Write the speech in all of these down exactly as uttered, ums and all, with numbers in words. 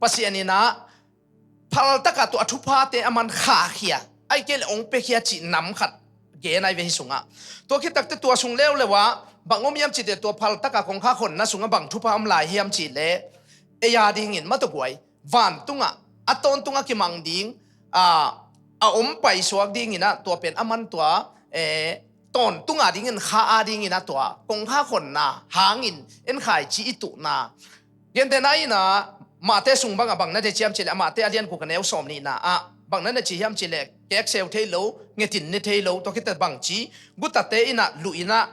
Pasian in ah phaltakah tua thuphate a man khakhia, ahih kei leh hong piakhia cih nam khat gen ahi ve hih sungah. Tua khit takteh tua sung leuleu ah bang om hiam cih teh, tua phaltakah kongkhak honna sungah bang thupha om lai hiam cih leh, ei a dingin mah tawh guai, vantungah a tawntungah kimang ding, a, a om paisuak dingin ah tua pen a man tua, eh, tawntung a dingin, kha a dingin ah tua kongkhak honna hangin en khia cih i tuhna. Gentehna in ah Mate sung bangah bang na teci hiam cih leh, a Mate a lian guk a neu sawm nihna ah bang na teci hiam cih leh, kekseu thei lo, ngetin ne thei lo, tua khit teh bangci, gutate in ah luh in ah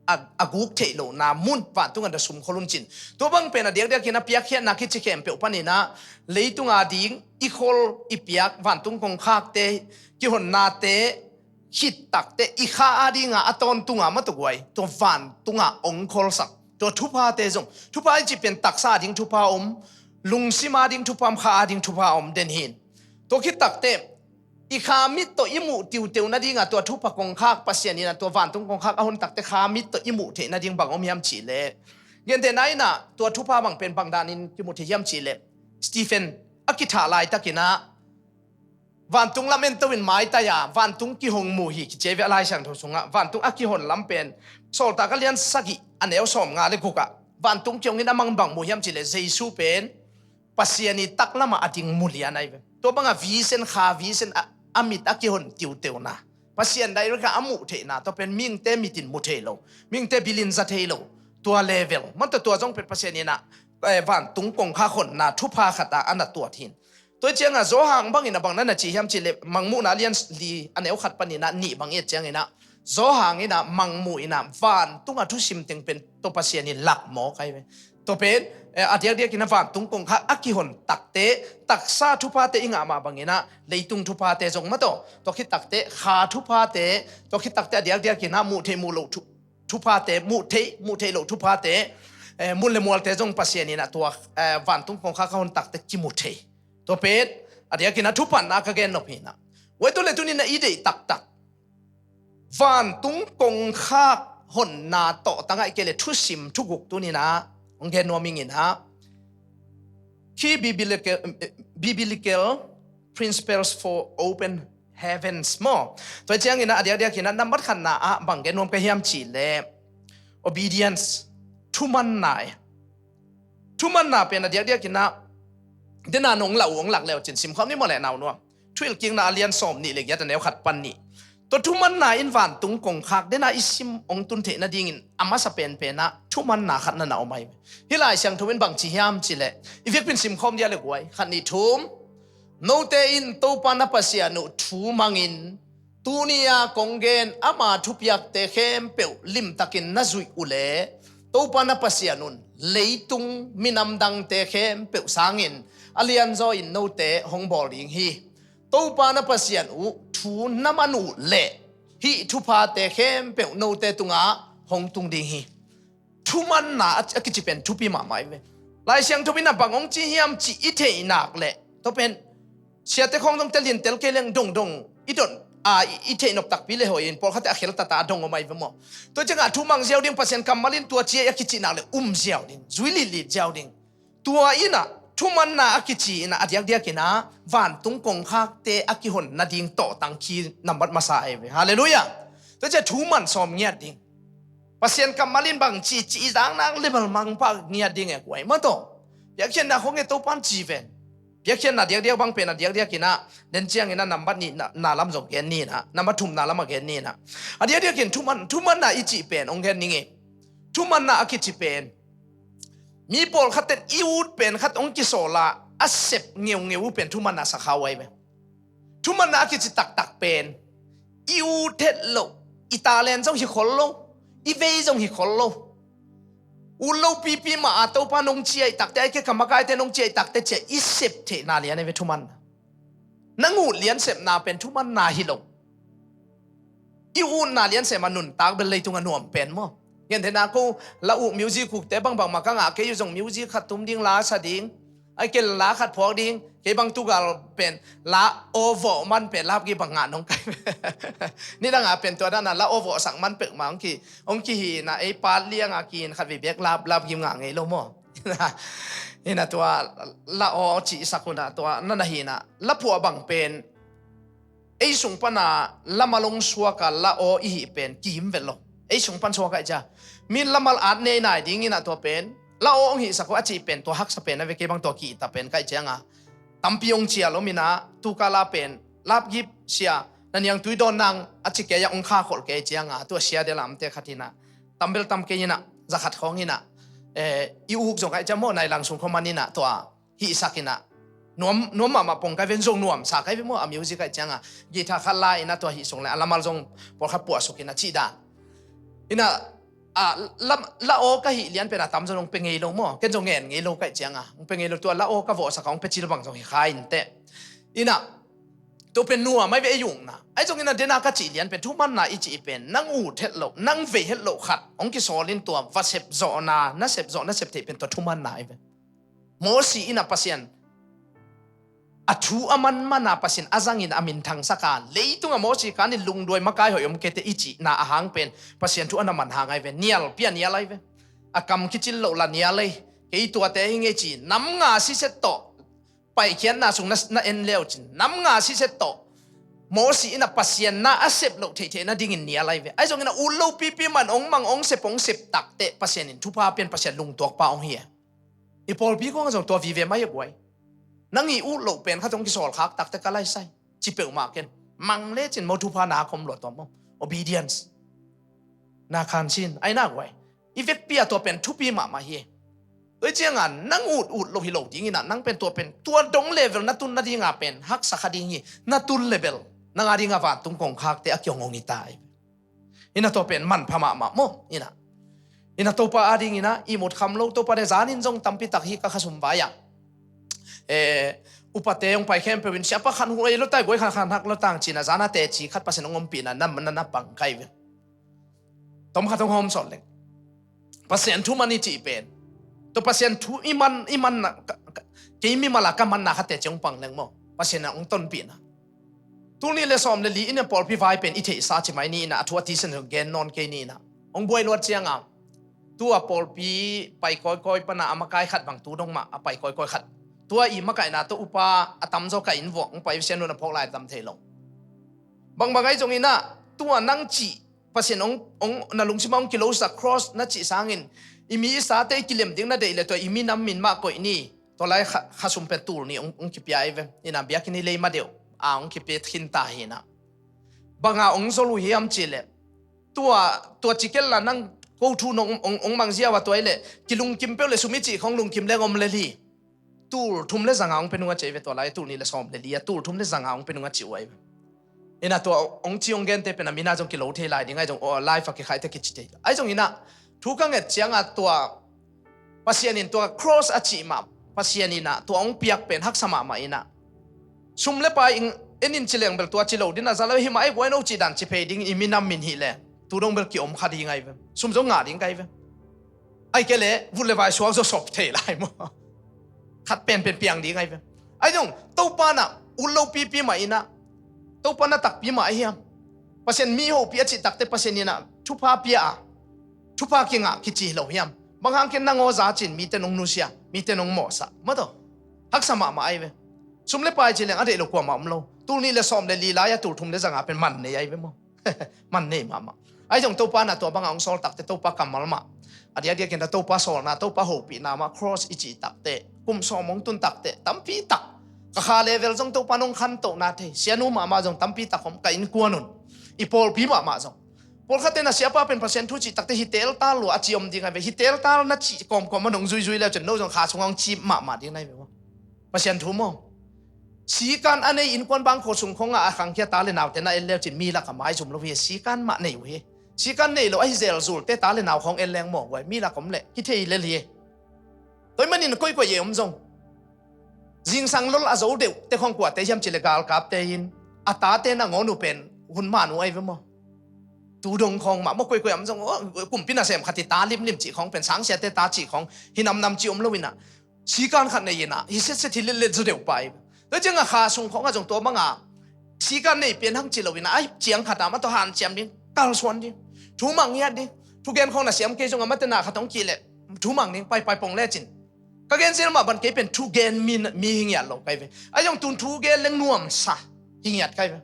a, a guk theih lohna mun, vantungah da sum khol un cin. Tua bang pen a diakdiakin a piakkhiatna kici khempeuh panin ah leitung a ding i khol i piak vantung kongkhakte, kihonnate, khit takteh i kha a dingah a tawntungah mah tawh guai, tua vantungah hong kholsak tua thuphate zong, thupha i cih pen taksa a ding thupha om, lungsim a ding thupha om, kha a ding thupha om den hi. Tua khit takteh i kha mit tawh i muh tiuteu nadingah tua thupha kongkhak, Pasian in ah tua vantung kongkhak a hon takteh kha mit tawh i muh theih nading bang om hiam cih leh, gentehna in ah tua thupha bang pen bang danin kimu thei hiam cih leh, Stephen a kithah laitakin ah vantung lam ento in maitai a, vantung kihong mu hi kici ahi ve a Lai Siangtho sungah. Vantung a kihon lam pen Sawltak a lian sagih a neu sawmnga le gukah vantung kihong in a mang bang mu hiam cih leh, Jesu pen Pasian i taklamah a ding mu lian ahi ve. Tua bangah vision, kha vision a, a mit a kihon tiuteuna, Pasian direct a muh theihna, tua pen mihingte mit in mu thei lo, mihingte bil in za thei lo, tua level mah tawh, tua zong pen Pasian in ah, eh, vantung kongkhak honna thupha khat ah a na tuat hi. Tua ciangah Johan bangin a bang na na ci hiam cih leh, Mangmuhna a lian li a neu khat panin ah nih bang i et ciangin ah, Johan in ah Mangmuh in ah vantungah thusim teng pen tua Pasian in lak mawk ahi ve. Tua pen, eh, a diakdiakin ah vantung kongkhak a kihon takteh taksa thuphate i ngah mah bangin ah leitung thuphate zong mah tawh, tua khit takteh kha thuphate, tua khit takteh a diakdiakin ah muh theih muh loh thu, thuphate, muh theih muh theih loh thuphate, eh, mun le mualte zong Pasian in ah tua, eh, vantung kongkhak a hon takteh kimu thei. Tua pen a diakin ah thupatna ka gen nop hi in ah. Tua leh tuni in ah i deih taktak vantung kongkhak honna tawh tangah i kei leh thusim thuguk tuni in ah hong gen nuam ing in ah. Key biblical, biblical principles for open heavens maw. Tua ciangin ah a diakdiakin ah nambat khatna ah bang gen nuam ka hiam cih leh, obedience, thumanna. Thumanna pen a diakdiakin ah, dena nong lau hong lak leu cin simkhawm ni maw leh nau nuam. Thuhilhkikna a lian sawm nih le giat a neu khat pan nih. Tua thumanna in vantung kongkhak dena i sim hong tun theih nadingin a masa penpen ah thumanna khat na na om ahi ve. Hih Lai Siangtho in bang ci hiam cih leh, i biakpi in simkhawm dia le guai, khat nih thum. Note in Topa na Pasian uh thu mangin, tuni a kong gen ama thupiakte khempeuh limtakin na zuih uh leh, Topa na Pasian un leitung minam dangte khempeuh sangin a lianzaw in note hong bawl ding hi. Topa na Pasian uh thu na man uh leh hih thuphate khempeuh note tungah hong tung ding hi. Thumanna a, a kici pen thupi mahmah hi ve. Lai Siangtho in ah bang hong ci hiam cih i theih nak leh, tua pen siate khawng dong te liantel kei leng dongdong i don a, i, i theih nop takpi le hoih in, pawlkhatte a kheltata a dong om ahi ve maw. Tua ciangah thumang ziau ding, Pasian kammal in tua ci a kici nak leh um ziau ding, zui litlit ziau ding. Tua in ah thumanna a kici in ah a diakdiakin ah vantung kongkhakte a kihon nading tawhtang khi nambat masa ahi ve. Halleluiah. Tua ciah thuman sawm ngiat ding. Pasian kammal in bang ci, ci i zang nang le bal mangpah ngiat ding e kuai mah tawh. Piakkhiatna khong e Topan ci ven. Piakkhiatna diakdiak bang pen a diakdiakin ah, den ciangin ah nambat nihna, na lam zong gen ni in ah, nambat thumna lam a gen ni in ah. A diakdiakin thuman, thumanna i cih pen hong gen ning e. Thumanna a kici pen mi pawlkhat ten i ut pen khat hong kisawl a, a sep ngeungeu uh pen thumanna sakhau ahi ve. Thumanna a kici taktak pen i ut het loh, i talent zong hi khol lo, i vei zong hi khol lo. Ut lo pipi mah a Topa nong ciah i takte, ai ke ka makaite nong ciah i takte ciah i sep theihna lian ahi ve thumanna. Nang ut lian sepna pen thumanna hi lo. I utna lian sem a nuntak bel leitung a nuam pen maw. Gentehna ko la uh music kukte bangbang mah ka ngah, kei uh zong music khat tum ding, la sa ding, ai ke la khat phuak ding, kei bang tugal pen la aw vawh man pen lapgim bang ngah nong kai. Nidang a pen tua dana la aw vawh sak man pek mah hong ki, hong kihi na ei pat liang a ki in khat vei bek lap, lapgim ngah ngei lo maw. Ina tua la aw cihsak una tua na na hina la phuah bang pen ei sung pana lamal hong suaka la aw i hih pen kim vet lo. Ei sung pan suaka i cia mi lamal at nei nai dingina tua pen la aw hong hihsak uh a cih pen tua haksa pen a ve kei bang tua kihta pen kaih cianga tampi hong cial om ina tukala pen lapgip sia na niang tui dawn nang a ci kei a hong kha kholh kei cianga tua sia de lamte khat ina tambel tam kei ina zakhat khawng ina i uk zong kaih cia maw nai lang sung khuaman ina tua hihsak ina nuam nuam mahmah pong kai ven zong nuam sa kai ve maw a music kaih cianga guitar khat la ina tua hih sung le a lamal zong pawlkhat puahsuk ina cih dan ina a la aw ka hih lian pen a tam zong hong pe ngei lo maw ken zong ngen ngei lo kaih cianga hong pe ngei lo tua la aw ka vawhsak a hong pe cil bang zong hi kha in teh ina tua pen nuam ai ve ei ukna ai zong ina dena ka cih lian pen thumanna i cih pen nang ut het lo nang vei het lo khat hong kisawl in tua va sep zawhna na sep zawh na sep theih pen tua thumanna ai ve. Mosi ina Pasian a thu a manmana Pasian a zangin a minthangsak a leitunga Mosi kanin lungduai makai hoih om kete i cihna a hang pen Pasian thu a na man hang ai ve nial pia nial ai ve. A kam kicil loh la nial ei kei tuate hi ngei ci nam nga siset tawh paikhiatna sung na en leu cin nam nga siset tawh Mosi ina Pasian na a sep loh theihtheih nadingin nial ai ve ai zongin a ut lo pipi man ong mang ong sep ong sep takte Pasian in thupha pian Pasian lungtuakpa ong hi e. I pawlpi kong a zong tua vive mai a guai nang i ut loh pen khat ong kisawlkhak takte ka laisai ci peuhmah ken mang le cin mo thupha na kom lua tua mo obedience na khan sin ai na guai i vekpi a tua pen thupi mahmah hi. Tua i cianga nang ut ut lo hi lo dingina nang pen tua pen tua dong level na tun nadinga pen haksa kha ding hi na tun level nang a dinga vantung kongkhakte a kiong ong i tai. Ina tua pen manpha mahmah maw ina ina Topa a dingina i mut kham lo Topa ne zanin zong tampi tak hi ka khasum vai ah upate ong pai khempeuh in siapa khan huai lo tai guai khan khan hak lo tang cina zana teci khat Pasian ong ompihna na na pang kai ve. Tom khat hong hawm sawt leng Pasian thu man i cih pen tua Pasian thu i man i manna kei mi mala ka manna khatte ciang pang leng maw Pasian a hong tonpihna. Tul nih le sawm le li ina pawlpi vai pen i theihsa ci mai ni ina a thu a tisen gen nawn kei ni ina hong buai luat cianga tu a pawlpi pai kawikawi pana a makai khat bang tu dong mah a pai kawikawi khat tua i makaihna tawh upa a tamzaw ka inn vuah hong pai sian nun a phawk lai a tam thei lo. Bangbang ai zong ina tua nang cih Pasian ong na lungsima ong kilosak cross na cih sangin i mi i sate i kilem ding na deih le tua i minam min mah koih ni. Tua lai khasum pen tul ni ong kipia i ve ina biakinn i lei ma deuh a ong kipia khinta hi ina banga ong zol uh hiam cih le tua tua cikel la nang ko thu nong ong mang ziau a tua i le kilungkim peuh le sum i cih khong lungkim leng om le li. Tul thum le zanga hong pe nunga ci ai ve tua lai tul nih le sawm le li a tul thum le zanga hong pe nunga ci uh ai ve. Ina tua hong ci hong gente pen a mina zong kilo thei lai ding ai zong life a kikhaite kici thei ai zong ina thu ka nget cianga tua Pasian in tua cross a cih mah Pasian ina tua hong piak pen haksa mahmah ina sum le pai in en in ci leng bel tua ci lo dina za lo hi mah ai guai no ci dan ci phei ding i minam min hi le tu dong bel ki om kha ding ai ve sum zong ngah ding kai ve. Ai ke le vut le vai suak zo sop thei lai maw? Khat penpen piang ding ai ve. Ai dong Topa na ut lo pipi mah ina Topa na takpi mah ai hiam? Pasian mi hopi a cih takte Pasian ina thupha pia a thupha kingah kici lo hiam? Bang hang ken nangaw za cin mite nong nusia mite nong mawhsa maw to haksa mahmah ai ve. Sum le pai ci leng a deih lo kuamah om lo tul nih le sawm le li lai a tul thum le zanga pen man nei ai ve maw? Man nei mahmah. Ai zong Topa na tua banga hong sawl takte Topa kammal mah a diakdiakin a Topa sawlna Topa hopihna mah cross i cih takte kum sawm hong tun takte tampi tak ka kha level zong Topa nong khantohna thei sianu mahmah zong tampi tak om ka innkuan un i pawlpi mahmah zong pawlkhatte na siapa pen Pasian thu cih takte hi teltal lua a ci om ding ai ve hi teltal na cih kawmkawm a nong zuizui leu cin no zong kha sungah hong ci mahmah ding nai ve maw? Pasian thu maw? Sikan a nei innkuan bangkhaw sung khawngah a khangkhia ta le naute na en leu cin mi lak a maizum lo hi sikan mah nei uh hi. Sikan nei lo ahi zelzulte ta le nau khawng en leng maw guai mi lak om le hi thei lel hi. Toi manin koikoi e om zong zingsang lol a zo deuh te khawng kuate hiam cih le galkapte in a tate nangawn uh pen hun man uh ai ve maw? Tu dong khawng mah maw koikoi om zong kumpi nasem khat hi ta limlim cih khawng pen sangsiate ta cih khawng hi namnam cih om lo inah sikan khat nei inah hi setset hi letlet zaw deuh pai. Tua ciangah kha sung khawngah zong tua banga sikan nei pian hang ci lo inah a hip ciang khatah mah tawh hanciam ding kalsuan ding thu mang ngiat ding thugen khawng na siam kei zongah mate na khat hong kih leh thu mang ding paipai pong lecin Ka gen zel mah bang kei pen thugen mi, mi hi ngiat lo kai ve. A zong tun thugen leng nuamsa hi ngiat kai ve.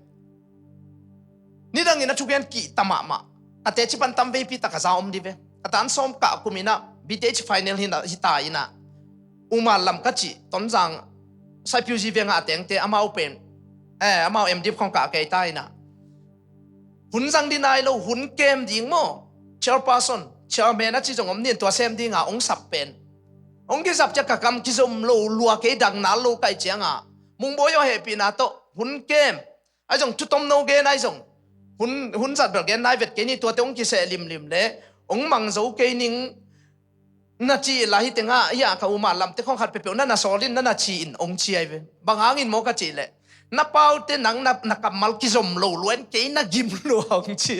Nidangin a thugen kihta mahmah. A teci pan tam veipi tak a za om di ve. A tan sawm kah kum inah B Th final hi ta inah, Umal lam ka cih Tonzang Saipiuzi vengah a tengte amau pen, eh, amau M Div khong kah kei ta inah, hun zang di nai lo, hun kem ding maw, chairperson, chairman a ci zong om nin, tua sem dinga ong sap pen, ong kisap ciah ka kam kizom lo lua kei, dang nal lo kai cianga, Mungbawi aw hehpihna tawh hun kem. Ai zong thutom no gen ai zong, hun, hun zat bel gen nai vet kei ni, tuate ong kiseh limlim le ong mang zo kei ning, na ci inla, hih tengah hih a ka Umal lamte khong khat peuhpeuh na na sawl in, na na ci in, ong ci ai ve. Bang hangin maw ka cih leh, na paute nang na, na kammal kizom lo lua in kei na gim lua, ong ci.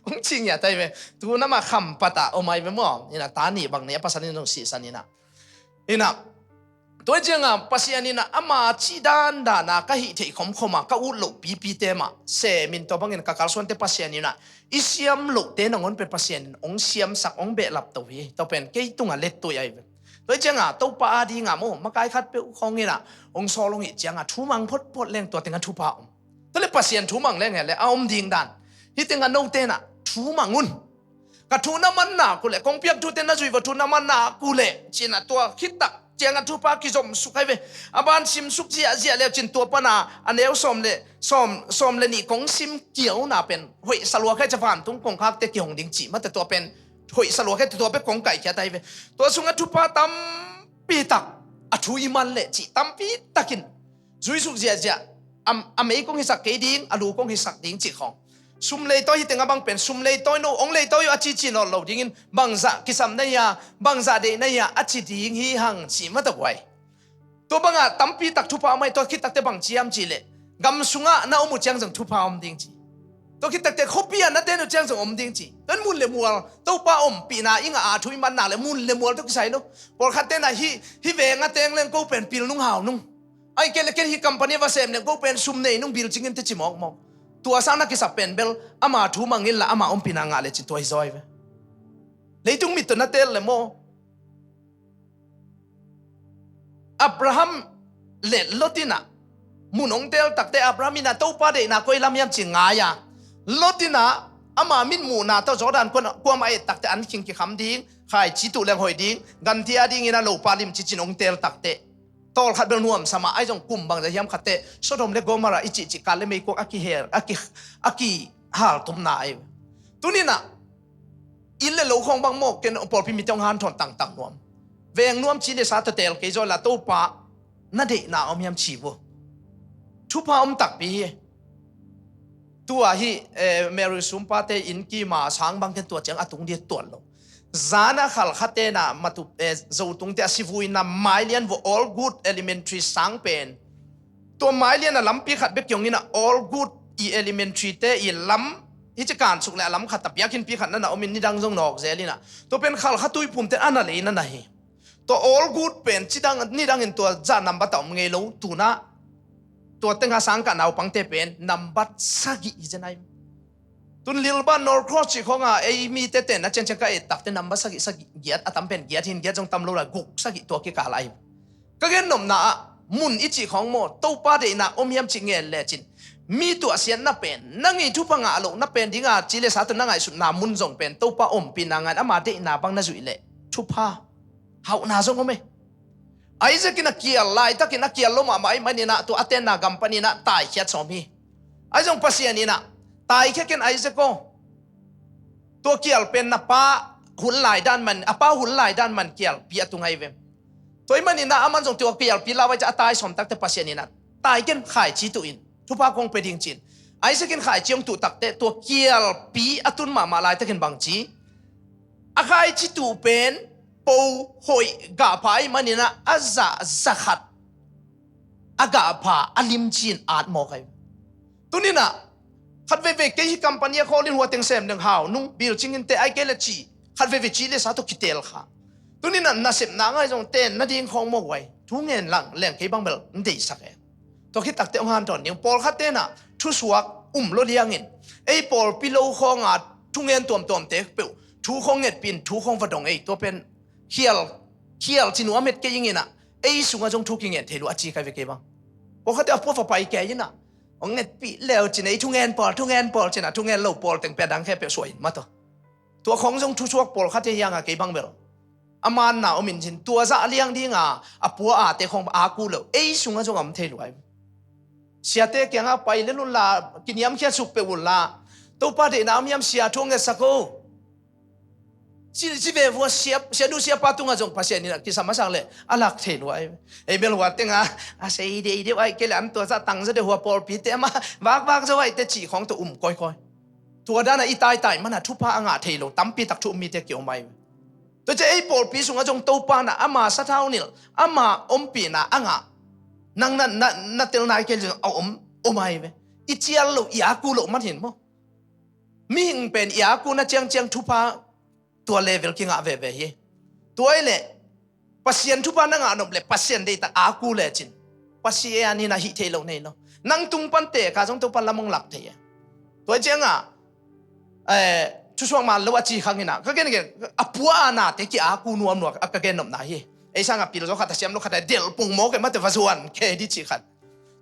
Ong ci ngiat ai ve. Tu na mah kham patah om ai ve maw. Inah ta nih bang nih a pasal in zong sihsan inah. Inah, tua cianga Pasian inah ama cih dandana ka hih theih khomkhoma ka ut loh pipite mah semin, tua bangin ka kalsuante Pasian inah i siam lohte nangawn pen Pasian in ong siamsak, ong behlap to hi. Tua pen kei tungah lettuih ai ve. Tua cianga Topa a dinga maw, makai khat peuh khong inah ong sawl ong hih cianga thu mang photphot leng tua tengah thupha om. Tua le Pasian thu mang leng he le a om ding dan. Hih tengah note inah thu mang un. Ka thu na man nak uh leh, kong piak thute na zuih vua thu na man nak uh leh, ci inah tua khittak ciangah thupha kizom suk ai ve. A ban sim suk ziahziah leu cin tua pana a neu sawm le, sawm, sawm le nih kong sim kiauna pen hoihsa lua kei cia, vantung kongkhakte kihong ding cih mate, tua pen hoihsa lua kei cia, tua pen kong kaikhiat ai ve. Tua sungah thupha tampi tak, a thu i man leh cih tampi takin zui suk ziahziah, a, a mei kong hisak kei ding, a lu kong hisak ding cih khong. Sum leitawi hih tengah bang pen, sum leitawi no, ong leitawi uh a cici nawn lo dingin, bangzah kisam na hia, bangzah deih na hia a ci ding hi hang cih mah tawh guai. Tua bangah tampi tak thupha om ai, tua khittakte bang ci hiam cih leh, gam sungah na om uh ciang zong thupha om ding ci. Tua khittakte khuapi ah na ten uh ciang zong om ding ci. Tua in mun le mual, Topa ompihna i ngah a thu i man nak leh mun le mual tawh kisai lo. Pawlkhatte na hih, hih veng a teng leng ko pen pil nung hau nung. Ai kei le ken hih company va sem leng ko pen sum nei nung, bil cingin te ci mawkmawk. Tua sang na kisap pen bel ama thu mang inla ama ompihna ngah le cin tua hi zaw ai ve. Leitung mit tawh na teel le maw. Abraham le Lot inah mun ong teel takte Abraham inah Topa deihna koi lam hiam ci ngai a, Lot inah ama mitmuhna tawh Jordan kuan, kuamah et takte an khing kikham ding, khaici tuh leng hoih ding, ganti a dingin a lopa lim ci cin ong teel takte, tawlkhat bel nuamsa mah ai zong kum bangzah hiam khatte Sodom le Gomorrah i cihcih kal le meikuang a kihel, a ki, a kihaltumna ai. Tuninah inn le lo khawng bang maw, ken pawlpi mite hong hanthawn tangtang nuam. Veng nuam ci le sa tawh teel kei zaw inla Topa na deihna om hiam ci vua. Thupha om takpi hi. Tua hi, eh, Mary sumpate inn kima sang bang ken tua ciang a tung dia tuan lo. Zana khalkhate na matu, eh, Zotungte a sivuina Mailian vua All Good Elementary sang pen. Tua Mailian a lampi khat bek kiong inah All Good i elementary te i lam, hi ci kan suk le a lam khat a biakinnpi khat nana om in nidang zong nawk zel inah. Tua pen khalkha tuiphumte ana lei nana hi. Tua All Good pen cidang, nidangin tua zah nambat a om ngei lo, tunah tua tengah sangkah naupangte pen nambat sagih hi zen ai. Tun Lilban Norcross cih khawngah ei mite tenna ciangciang ka et takte nambat sagih, sagih giat, a tam pen giat hin, giat zong tam lo lai, guk sagih tua kikal ai. Ka gen nopna ah mun i cih khawng maw, Topa deihna om hiam cih ngen lecin mi tuahsiatna pen, nang i thupha ngah lohna pen dinga ci le sa tawh na ngaihsutna mun zong pen Topa ompihna ngan ama deihna bang na zuih leh thupha hauhna zong om e. Isaac in a kial laitakin a kial lo mahmah ahih maninah tua a tenna gam paninah taikhiat sawm hi. Ahi zong Pasian inah taikhia ken Isaac aw, tua kial pen na pa hun lai dan man, a pa hun lai dan man kialpi a tung ahi ve. Tua ahih maninah aman zong tua kialpi lau ai ciah a tai sawm takte Pasian inah tai ken, khaici tuh in, thupha kong pia ding ci-in Isaac in khaici hong tuh takte tua kialpi a tun mahmah laitakin bang ci, a khaici tuh pen po hoih gahpha ahih maninah a zah zakhat a gahpha a limci in at mawk ahi. Tuninah khat veivei kei hih company a khawlin hua teng sem deng hau nung, bil cingin te ai kei le ci, khat veivei ci le sa tawh kiteel kha. Tuninah nasepna ngai zong ten nading khawng mawk uh ai. Thu ngen lang leng kei bang bel n deihsak e. Tua khit takte hong hanthawn ding. Pawlkhat tenah thusuak um lo liangin ei pawlpi lo khawnga thungen tuamtuamte peuh thu khawng ngetpih in thu khawng va dong ei. Tua pen khial khial ci nuam het kei ing inah, ei sungah zong thu kingen thei lo a ci kai ve kei bang. Pawlkhatte a pua va pai kei inah, hong ngetpih leu cin ei thungen pawl, thungen pawl cinah, thungen lo pawl teng pia dang khe peuh suah in mataw. Tua khong zong thusuak pawlkhatte hiangah kei bang bel a manna om in cin, tua zah liang dinga a pua ate khong a ku lo, ei sungah zong a om thei lo ai. Siate kiangah pai lel unla, kiniamkhiat suk peuh unla, Topa deihna om hiam sia, thu hong ngetsak o. Ci, ci ve vua, sia, sianu siapa tungah zong Pasian in a kisam a sang leh a lak thei lua ei. Ei bel hua tengah a sei dei deuh ai kei le an tua zah tangza deuh hua pawlpite amah vakvak zo ai te cih khawng tawh um kawikawi. Tua danah i taitai manah thupha a ngah thei lo tampi tak thu um mite ki-om ai. Tua ciah ei pawlpi sungah zong Topa na ama sathau nilh, ama ompihna a ngah nang na, na, na tel nai kei le zong a om, om ai ve. I cial loh, i a ku loh man hin maw. Mihing pen i a kuna ciangciang thupha tua level kingah veve hi. Tua i leh Pasian thupha na ngah nop le Pasian deihtak a ku lecin Pasian in a hih thei lo nei lo. Nang tung pan teka zong Topa lam hong lak thei e. Tua ciangah eh, thusuak man lo a ci khang inah ka gen gen a pua a nate ki a ku nuamnuam a ka gen nopna hi. Ei sangah pil zaw khat a siam lo khat a delh pung mawk e mate va zuan khe di ci khat.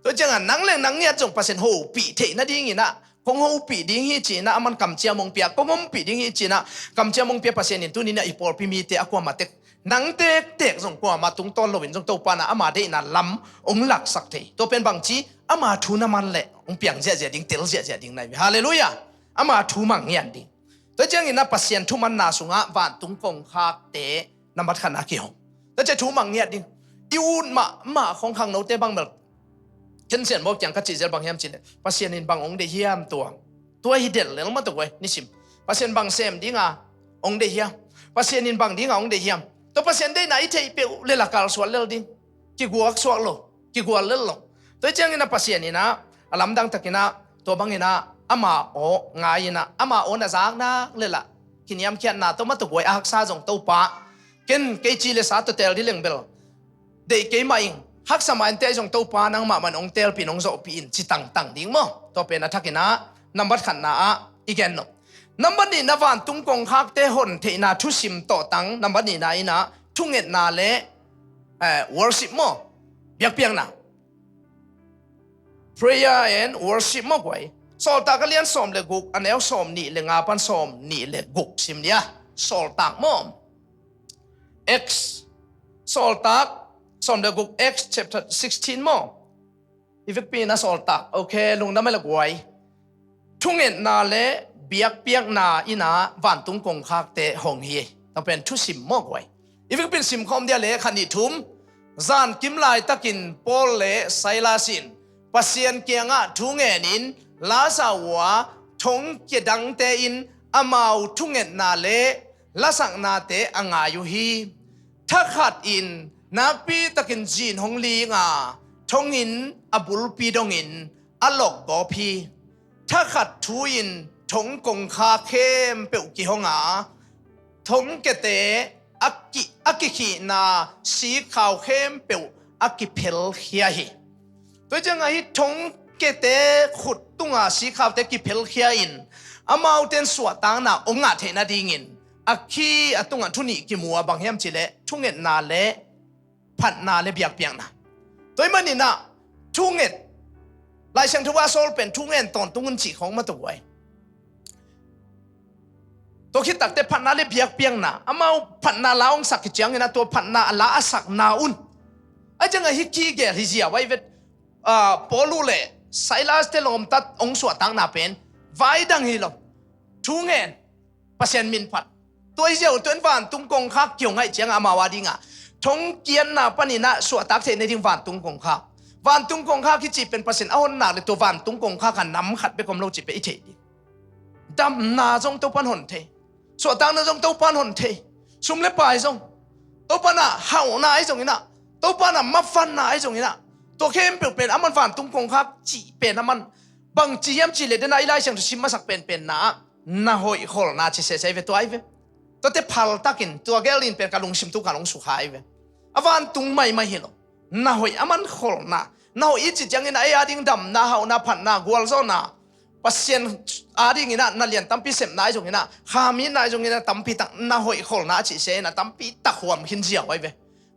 Tua ciangah nang le nang ngiat zong Pasian hopih theih nading inah kong hopih ding hi cinah a man kamciam hong pia, kong ompih ding hi cinah kamciam hong pia Pasian in tuninah i pawlpi mite a kuamah tek nang tektek zong kuamah tungtawn loin zong Topa na ama deihna lam hong laksak thei. Tua pen bangci ama thu na man leh hong piang ziahziah ding, tel ziahziah ding nai ve. Halleluiah. Ama thu mang ngiat ding. Tua ciangin a Pasian thumanna sungah vantung kongkhakte nambat khatna kihong. Tua ciah thu mang ngiat ding. I ut mahmah khong khangnote bang bel khensian baw kiang ka cihzel bang hiam cihleh Pasian in bang hong deih hiam tua. Tua hi delh lel mah tuk uai nisim. Pasian bang sem dinga hong deih hiam? Pasian in bang dinga hong deih hiam? Tua Pasian deihna i theih peuh lel a kalsual lel ding. Kiguak suak lo, kigual lel lo. Tua hi ciangin a Pasian inah a lamdang takinah tua banginah ama aw ngai inah ama aw na zaknak lelah kiniamkhiatna tua mah tuk uai a haksa zong Topa ken kei ci le sa tua teel di leng bel deih kei mah ing. Haksa mah ente ahi zong Topa nangmah man hong teelpih in hong zawhpih in ci tangtang ding maw? Tua pen a thakinah nambat khatna ah i gen nop. Nambat nihna vantung kongkhakte hon theihna thusim tawhtang nambat nihna inah thungetna le eh, worship maw? Biakpiakna. Prayer and worship maw guai? Sawltak a lian sawm le guk a neu sawm nih le nga pan sawm nih le guk sim nia. Sawltak maw? Acts. Sawltak sawm le guk, Acts chapter sixteen maw? I vekpi na Sawltak. Ok, lungdam e la guai. Thungetna le biakpiakna inah vantung kongkhakte hong hi. Tua pen thusim maw guai? I vekpi in simkhawm dia le khat nih thum. Zankim laitakin Paul le Silas in Pasian kiangah thu ngenin lasa uh a thongkia dangte in amau thungetna le lasaknate a ngai uh hi. Thakhat in nakpi takin zin hong linga thonginn a bulpi dongin a lokgawp hi. Thakhat thu in thong kongkhak khempeuh kihonga thongkiate a ki, a kikhihna sikkhau khempeuh a kiphelkhia hi. Tua ciangah hih thongkiate khut tunga sikkhaute kiphelkhia in amaute in suahtakna hong ngah theih nadingin a khi a tungah thu nih kimu a bang hiam cihleh thungetna le phatna le biakpiakna. Tua ahih maninah thunget Laisiangtho a sawl pen thungen tawntung un cih khawng mah tuk uai. Tua khit takte phatna le biakpiakna amau phatna la hong sak hi cianginah tua phatna a la a sakna un. A ciangah hih kigel hi ziau ai vet. Ah, Paul uh le Silas te lawmtat hong suahtakna pen vai dang hi lo. Thungen Pasian min phat. Tua hi ziau tuan vantung kongkhak kihong aih cianga amau a dinga thongkiatna paninah suahtak theih nading vantung kongkhak. Vantung kongkhak hi cih pen Pasian a hon nak le tua vantung kongkhak a nam khat bek om lo cih pen i theih ding. Damna zong Topan hon thei. Suahtakna zong Topan hon thei. Sum le pai zong Topan a hauhna ahi zonginah Topan a mafanna ahi zonginah tua khempeuh pen aman vantung kongkhak cih pen aman bangci hiam cihleh dena i Laisiangtho sim masak penpenna ah na hoih kholna ci sese ahi ve tua ahi ve. Tuate phaltakin tua gelin pen ka lungsim tu ka lung sukha ahi ve. A vantung maimai hi lo. Na hoih aman kholna na hoih i ci ciangin a ei a ding damna hauhna phatna gualzawhna Pasian a dinginah na lian tampi sepna ahi zonginah khaminna ahi zonginah tampi tak na hoih kholna a cih se inah tampi tak huam khin ziau ahi ve.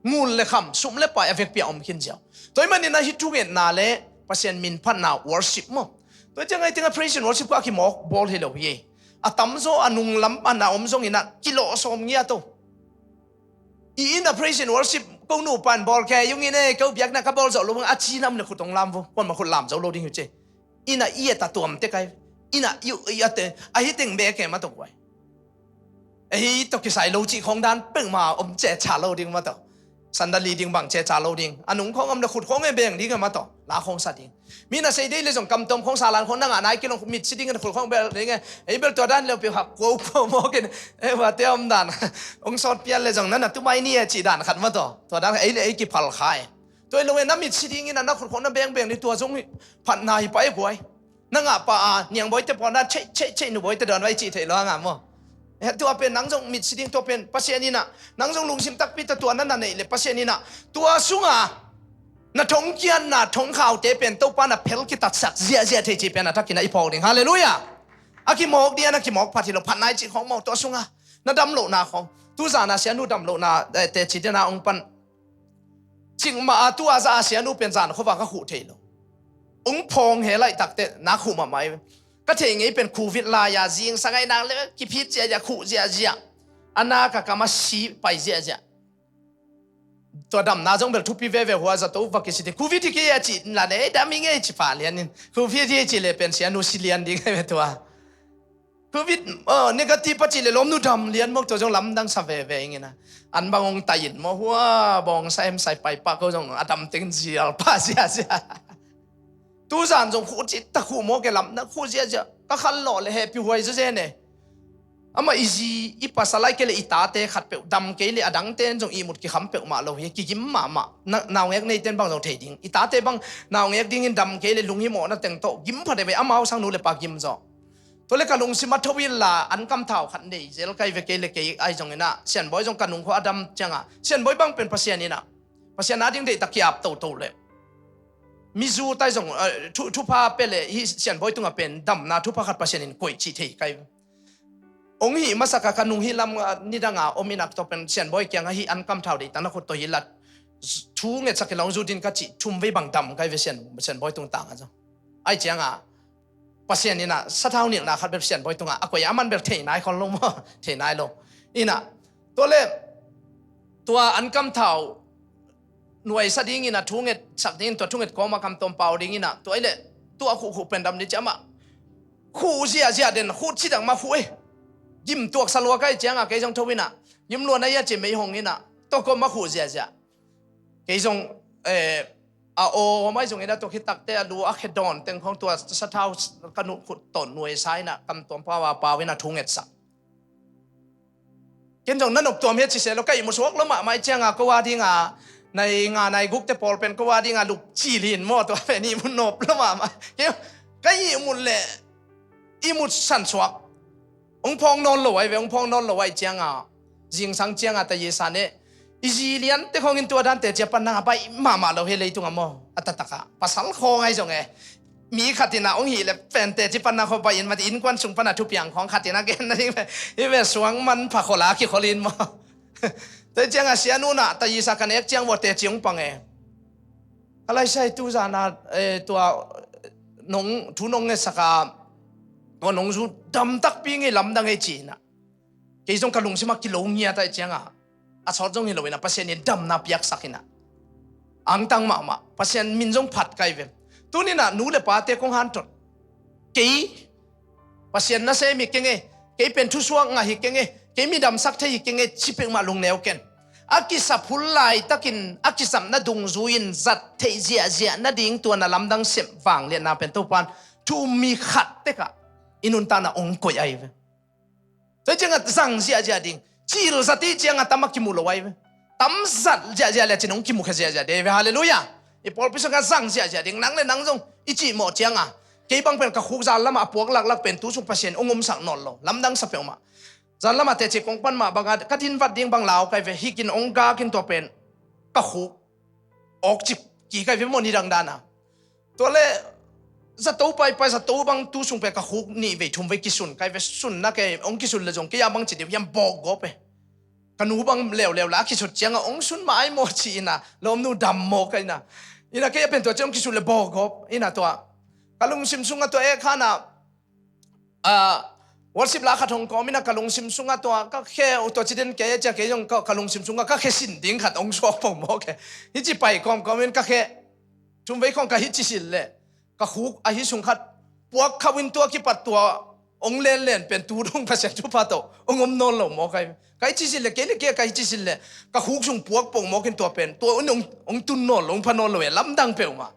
Ngul le kham, sum le pai a vekpi a om khin ziau. Tua ahih manin a hih thungetna le Pasian min phatna worship maw. Tua ciang a i teng a praise and worship kha a kimawk bawl hi lo hi. A tamzaw a nunglam pan a om zongin a kilawh sawm ngiat o. I inn a praise and worship ko nupa in bawl kei ung in e, ko biakna ka bawl zo lo ung a ci nam le khut hong lam vo. Kuamah khut lam zo lo ding hi ci. Inn a i et a tuam te kai. Inn a i, i a te, a hi teng bek e ma tawh guai. A hi tawh kisai lo cih khawng dan peuhmah om ceca lo ding ma tawh. Sandali ding bang ceca lo ding. A nung khawng om le khut khawng e beng ding e ma tawh. La khawng sa ding. Mi na sei dei le zong kam tawm khawng sa lan khawng na ngah nai kilong mit si ding e khut khawng bel ding e. Ei bel tua dan le piu hak kua kua mawk in. E va te om dan. Ong sawt pian le zong na na tu mai ni e cih dan khat ma tawh. Tua dan ei le ei kiphal kha e. Tua hi lo e na mit si ding in a na khut khawng na beng beng ni tua zong phatna hi pa e guai. Na ngah pa a, Niang Bawi te pawl na, "Cheih, cheih, cheih, Nu Bawi te dawn vai," cih theih lo a ngah maw? Eh, tua pen nang zong mit si ding, tua pen Pasian in a, nang zong lungsim takpi tawh tua na na neih le Pasian in a, tua sung a na thong kiatna, thong khaute pen Topa na phel kitatsak ziahziah thei cih pen a thakin a i phawk ding. Halleluiah. A kimawk ding a na kimawk phat hi lo, phatna i cih khawng maw, tua sung a na dam lohna khawng. Tu zan a sianu dam lohna, eh, teci dena ong pan. Cikmah a tu a za a sianu pen zan khuavak a khuh thei lo. Ong phawng he laih takte na khuh mahmah i. Ka thei ngei pen Covid lai a zingsang ai nang le kiphit ziahziah, khuh ziahziah. A na ka kam a si pai ziahziah. Tua damna zong bel thupi veve hua zato va kisi ding. Covid hi kei a cih la nei dam hi ngei ci pah lian in. Covid hi ci le pen sianu si lian ding ai ve tua. Covid, uh, negative a cih le lawmnu dam lian mawk, tua zong lamdang sa veve ing in a. An bang ong tai in maw hua, bawng sa em sai pai pah ko zong a dam teng zial pah ziahziah. Tu zan zong khuh cih ta khuh mawk e lamdang khuh ziahziah. Ka khan lawh le hehpih huai zazen e. Amah i zi, i pasal ai kei le i tate khat peuh dam kei le a dangte in zong ihmut kikham peuhmah lo hi, kigim mahmah. Na, naungek neite in bang zong thei ding. I tate bang naungek dingin dam kei le lunghimawhna teng tawh gim pha deuh ve, amau sang nu le pa gim zaw. Tua le ka lungsim a tho inla an kam thau khat nei zel kai ve kei le kei ai zong in a, Sianbawi zong ka nungkhua a dam ciang a, Sianbawi bang pen Pasian in a, Pasian a ding deihtak ki-ap toto le. Mizu tai zong, eh, thu, thupha pe le hi Sianbawi tungah pen damna thupha khat Pasian in koih cih thei kai. Ong hih masak a ka nung hih lam, ah, nidang a om in a tua pen Sianbawi kiang a hih an kam thau deihtak na khut tawh hi la. Thu ngetsak hi la ong zu din ka cih thum vei bang dam kai ve Sian, Sianbawi tung tang a zong. Ai ciang a, Pasian in a sathau nilhna khat bel Sianbawi tungah a koih a man bel thei nai khol lo maw? Thei nai lo. In a, tua le, tua an kam thau nuaisa ding in a thunget sak ding in tua thunget kawm a kam tawm pau ding in a tua i le tua khuh khuh pen dam ni ciam a. Khuh ziahziah den khuh cidang ma khuh e. Gim tuak sa lua kai ciang a kei zong tho in a. Gim lua na ia ci mei hong in a. Tua kawm ma khuh ziahziah. Kei zong, eh, a aw mai zong in a tua khit takte a lu a khe dawn teng khong tua sathau ka nuh khut tawn nuaisa in a kam tawm pau a pau in a thunget sak. Ken zong na nop tuam hi a ci se lo ka ihmu suak lo mahmah i ciang a ko a ding a nai nga nai guk te pawl pen ko a ding a lup ci lin maw tua pen ihmu nop lo mahmah. Kei ka ihmu le ihmu san suak. Ong phawng nawn lo ai ve, ong phawng nawn lo ai ciang a. Zingsang ciang a ta i san e. I zi lian te khawng in tua dan teci a pan nang a pai mahmah lo hi leitung a maw. A taktak a. Pasal khawng ai zong e. Mi khat in a ong hih le pen teci pan nang khawng pai in mati innkuan sung pan a thupiang khawng khat in a gen na ding ve. Hi ve suang man pha khol a kikhol in maw. Tua ciang a sianu na ta i sa ka nek ciang vua teci ong pang e. Ka lai sai tu zan a, eh, tua nong, thu nong ngetsak a, tua nong zu dam takpi ngei lamdang ei ci in a. Kei zong ka lungsim a kilo ngiat ai ciang a. A sawt zong hi lo in a Pasian in damna piaksak in a. Angtang mahmah. Pasian min zong phat kai ve. Tuni in a nu le pate kong hanthot. Kei Pasian nasem hi keng e. Kei pen thusuak ngah hi keng e. Kei mi damsak thei hi keng e. Ci peuhmah lungneu ken. A kisap hun laitakin a kisapna dungzui in zat theih ziahziah nading tua na lamdang sem vangliatna pen Topan thu um mi khat tekah i nuntakna ong koih ai ve. Tua ciangah zang ziahziah ding. Cil zat i ciangah tam a kimu lo ai ve. Tam zat ziahziah le cin hong kimukhia ziahziah ding ve. Halleluiah. I pawlpi sungah zang ziahziah ding. Nang le nang zong i cihmawh ciangah kei bang pen ka khuk zan lamah a puak laklak pen tu sung Pasian hong omsak nawn lo. Lamdang sa peuhmah. Zan lamah teci kong pan mah bangah ka din vat ding bang lau kai ve. Hikin hong gakin tua pen ka khuk awk cip ki kai ve maw ni dangdana. Tua le zato paipai zato bang tu sung pe ka khuk nih vei thum vei kisun kai ve, sunna kei hong kisun le zong kei a bang ci deuh hiam bawk gawp e. ka nu bang leuleu la a kisut ciangah ong sun mah ai maw ci ina, lawmnu dam maw ka ina. Ina kei a pen tua ciang ong kisut le bawgawp ina tua. Ka lungsim sungah tua eh khana, ah, worship la khat hong kawm ina ka lungsim sungah tua ka khe uh tua ci den kei a cia kei zong ka, ka lungsim sungah ka khe sin ding khat ong suak pong maw khe. Hici pai kawmkawm in ka khe. Thumvei khawng ka hici sin leh ka khuk ahi sung khat puak khauh in tua kipat tua ong lenlen pen tu dong Pasian thupha tawh ong om nawn lo maw kai. Ka hici sin leh kei le kei ka hici sin leh ka khuk sung puak pong mawk in tua pen tua un ong, ong tun nawn lo, ong pha nawn lo e lamdang peuhmah.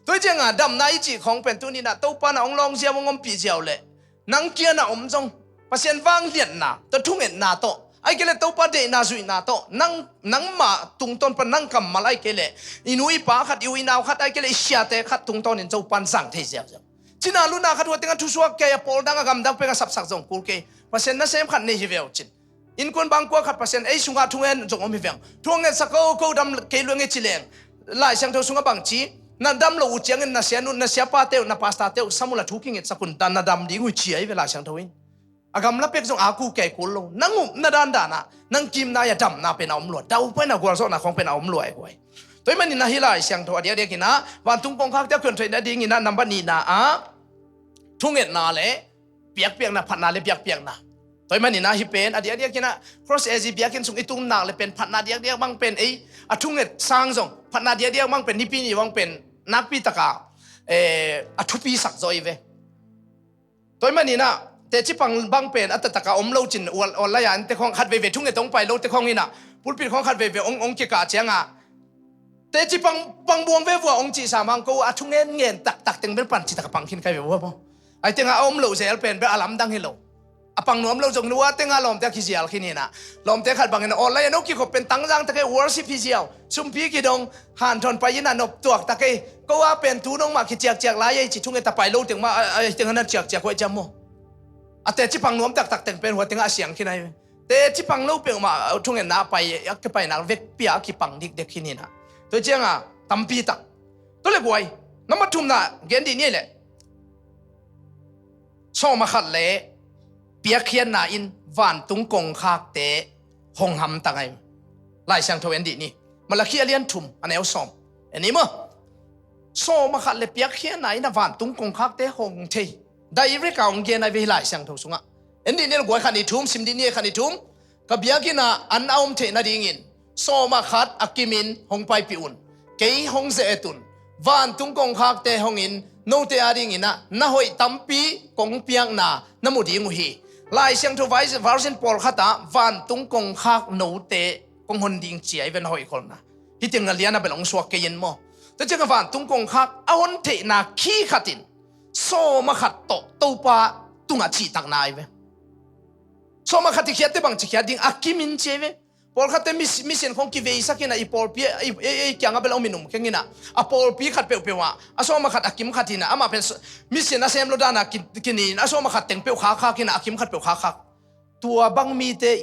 Tua hi cianga damna i cih khawng pen tuninah Topa na ong lawng ziau ong ompih ziau leh nang kiana om zong Pasian vangliatna tawh thungetna tawh ai kei leh Topa deihna zuihna tawh nang, nangmah tungtawn pan nang kammal ai kei leh i nu i pa khat i u i nau khat ai kei leh i siate khat tungtawnin Topa in zang thei ziauziau. Cina luna khat hua tengah thusuak kei a pawl dang a gamdang peng a sapsak zong kul kei. Pasian nasem khat nei hi veu cin. Innkuan bangkua khat Pasian ei sungah thungen zong om hi veng. Thungen sa ko ko dam kei lueng e ci leng Lai Siangtho sungah bangci na dam lo uh ciangin na sianu na siapate uh na pastate uh sam uh la thu kingetsak un dan na dam ding uh cia hi ve Lai Siangtho in. A gamla pek zong a ku kei kul lo nang upna dandanah nang kimna a damna pen a om lua dau paina gualzawhna khawng pen a om lua e guai. Tua hi manin ahi Lai Siangtho a diakdiakinah vantung kongkhakte a kuan theihna dinginah nambat nihna ah thungetna le biakpiakna phatna le biakpiakna. Tua hi maninah hi pen a diakdiakinah Cross A Z biakinn sung i tung nak le pen phatna diakdiak bang pen ei a thunget sang zong phatna diakdiak bang pen nipi ni bang pen nakpi taka, eh, a thupi sak zaw i ve. Tua hi maninah teci pang bang pen a tataka om lo cin online ah an te khawng khat veivei thunget ong pai lo te khawng inah pulpit khawng khat veivei ong, ong kikah cianga teci pang, pang buang ve vua ong cihsa mang ko a thungen ngen taktak teng bel pan citaka pang khin kai ve vua maw. Ai tenga a om lo zel pen bel a lamdang hi lo. A pang nuam lo zong nua tenga lawmte a kizial khin hinah lawmte khat bangin online a no kikhop pen tangzang takei worship hi ziau sumpi kidong hanthawn pai inah nop tuak takei ko a pen tu nongmah kiciakciak lai ei ci thunget a pai lo tengmah ai tenga na ciakciak huai ciam maw. A teci pang nuam taktak teng pen hua tenga a siang khin ai ve. Teci pang lo peuhmah thungetna a pai a kipainak vekpi a kipang dikdek khin hinah. Tua cianga tampi tak. Tua le guai nambat thumna gen dih ni leh sawma khat le piakkhiatna in vantung kongkhakte hong hamtang ai. Lai Siangtho en dih ni. Malakhi a lian thum a neu sawm en ni maw. Sawma khat le piakkhiatna in a vantung kongkhakte hong thei. Direct a hong gen ai ve hi Lai Siangtho sungah. En dih ni le guai khat ni thum sim dih ni khat ni thum. Ka biakinn ah an a om theih nadingin sawma khat a kimin hong paipih un. Kei hong ze-et un. Vantung kongkhakte hongin note adingin ah na hoih tampi kong piakna na mu ding uh hi. Lai Siangtho version pawlkhat ah vantung kongkhak note kong hon ding ci ai ve na hoih kholna. Hih teng a lian a bel hong suak kei in maw. Tua ciangah vantung kongkhak a hon theihna khi khatin sawma khat tawh Topa tungah cihtakna ai ve. Sawma khat i khiatte bangci khiat ding a kimin ci ai ve. Pawlkhatte mis-, mission khong kiveisak inah i pawlpi a, i, i, i kiangah bel om in um keng inah a pawlpi khat peuhpeuh ah a sawma khat a kim khat inah amah pen s-, mission a sem lo danah ki, kinin a sawma khat teng peuh khakkhak inah a kim khat peuh khakkhak. Tua bang mite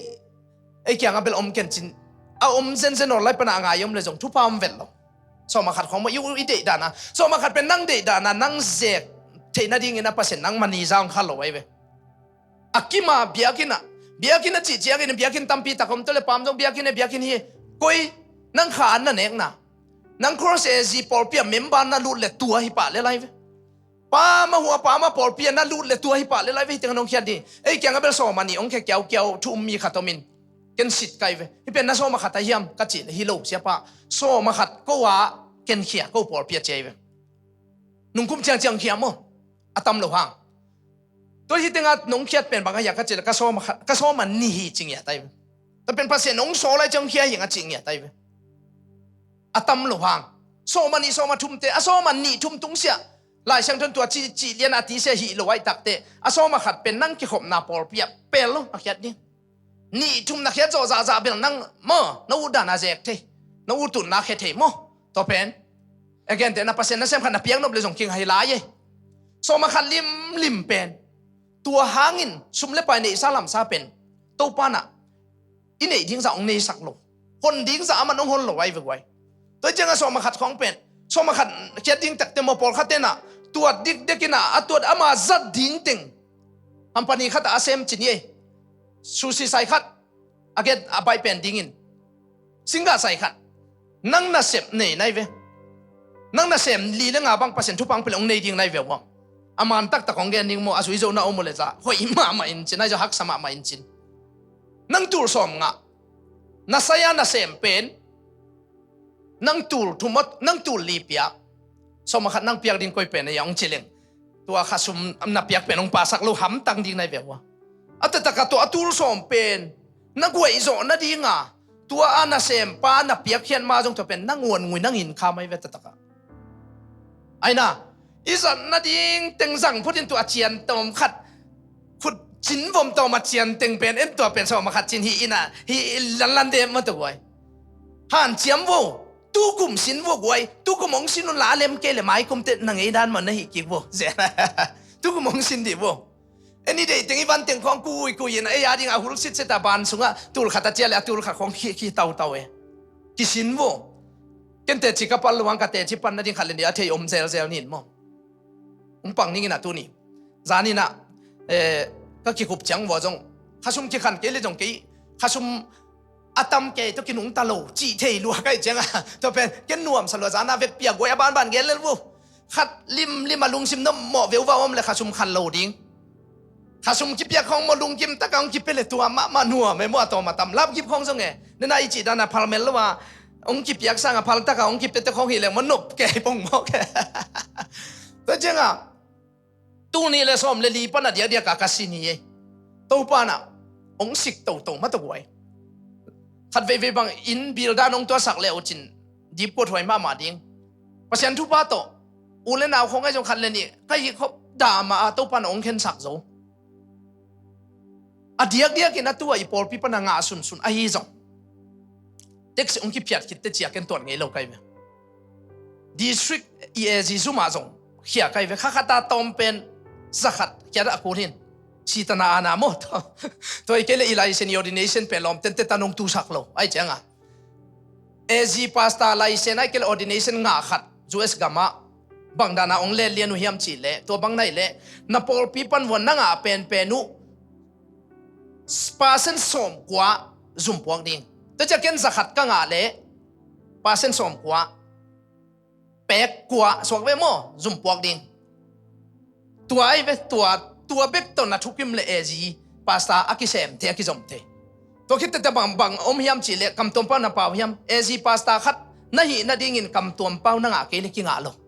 ei kiangah bel om kencin a om zenzen aw lai pana a ngai om le zong thupha om vet lo. Sawma khat khong maw i, i deih dana sawma khat pen nang deih dana nang zek theih nadingin a Pasian nang mani za hong kha lo ai ve. A kima biakinn ah biakinn a cih ciangin biakinn tampi tak om tua le pam zong biakinn e biakinn hi. Koi nang kha an na nekna nang Cross A Z pawlpi a member na lut le tua hi pah le lai ve. Pama hua pama pawlpi a na lut le tua hi pah le lai ve hi teng a nong khiat ding. Ei kiangah bel sawma nih ong khia kiaukiau thu um mi khat omin ken sit kai ve. Hi pen na sawma khat a hiam ka cih le hi lo siapa sawma khat ko a ken khia ko pawlpi a ciai ve. Nungkum ciangciang khia maw a tam lo hang. Tua hi tenga nong khiat pen bang a hiak ka cih le ka sawma khat ka sawma nih hi ci ngiat ai ve. Tua pen Pasian nong sawl ai ciang khia hiang a cih ngiat ai ve. A tam lo hang. Sawma nih sawma thumte a sawma nih thum tungsiah Lai Siangtho in tua ci, ci lian a tisia hih lo aih takte a sawma khat pen nang kikhopna pawlpi ah pel lo a khiat ding. Nih thum na khiat zawh zahzah bel nang maw na ut dana zek thei na ut tunna khia thei maw. Tua pen a gente na Pasian nasem khat na piak nop le zong kinga hi lai e. Sawma khat limlim pen tua hangin sum le pai neihsa lamsa pen Topa na i neih ding zah hong neisak lo. Hon ding zah a man hong hon lo ai ve guai. Tua ciangah sawma khat khawng pen sawma khat khiat ding takte maw pawlkhat tenah tuat dikdek inah a tuat ama zat ding teng hampani khatah a sem cin i ei. Susi sai khat A gen a baih pen dingin, singgah sai khat, nang nasep nei nai ve. Nang nasem li le nga bang Pasian thupha hong pia le hong nei ding nai ve uang. A man taktak hong gen ding maw, a zui zo na om uh le zah hoih mahmah in cin, ahi zong haksa mahmah in cin. Nang tul sawm ngah, na sai-a nasem pen, nang tul thum aw, nang tul li piak, sawm a khat nang piak ding koi pen a hong ci leng, tua khasum na piak pen hong pasak lo hamtang ding nai ve ua. A taktak a tua a tul sawm pen na guaih zawh nadinga tua a nasempa na piakkhiat ma zong tua pen na nguan ngui nang in kha mai ve taktak a. Aina, i zat nading teng zang phutin tua a cian tawm khat, khut cin vom tawm a cian teng pen en tua pen sawm a khat cin hi ina, hi lanlan dem ma tua guai. Hanciam vo, tukum sin vo guai, tukum hong sin un la a lem kei le maikum te na ngei dan man na hi kik vo. Tukum hong sin dih vo. Eni deih teng i van teng khawng kui kui in ei a ding a hul sit set a ban sungah tul khat a cia le a tul khat khawng khi khi tau tau e. Kisin vo. Ken teci ka pan luang ka teci pan nading khat le ni a thei om zel zel nin maw. Hong pang ning in a tuni. Zan in a, eh, ka kikhup ciang vua zong khasum kikhan kei le zong kei khasum a tam kei tawh kinungta lo cih thei lua kai ciang a. Tua pen ken nuamsa lua zan a vekpi a guai a banban gen lel vo. Khat limlim a lungsim na mawh veuvau om le khasum khan lo ding. Khasum kipiak khawng maw lungkim taka hong kipia le tua mahmah nuam e maw a tawm a tam. Lapkip khawng zong e. Nena i cih dana phal mel lo a hong kipiak sanga phal taka hong kipia te khawng hi leng maw nop kei pong mawk e. Tua cianga tul nih le sawm le li pana diakdiaka ka si ni e. Topa na hong sik toto ma tua guai. Khat veivei bang inn bil dan hong tuasak le uh cin dipkuat huai mahmah ding. Pasian thupha tawh u le nau khawng ahi zong khat le nih ka hih khop dah mah a Topa na hong khensak zo. A diakdiakin a tu a i pawlpi pana ngah sunsun ahi zong taxi hong kiphiat khit te cia ken tuat ngei lo kai ve. District i A G zum ah zong khia kai ve. Kha khat a tawm pen za khat khia dah a kul hin. Sitana ana maw tua i kei le i license i ordination pen lawm tente tan hong tusak lo ahi cianga A G pastor license ahi kei le ordination ngah khat U S gam ah bang dana hong let lian uh hiam cih leh tua bang nai leh na pawlpi pan vuan na ngah penpen uh percent sawmkua zumpuak ding. Tua cia ken za khat ka ngah leh percent sawmkua pek kua suak ve maw zumpuak ding. Tua ahi ve tua, tua bek tawh na thukim le A G pastor a kisem thei a kizom thei. Tua khit tete bang bang om hiam cih leh kamtuam pau na pau hiam? A G pastor khat na hih nadingin kamtuam pau na ngah kei le kingah lo.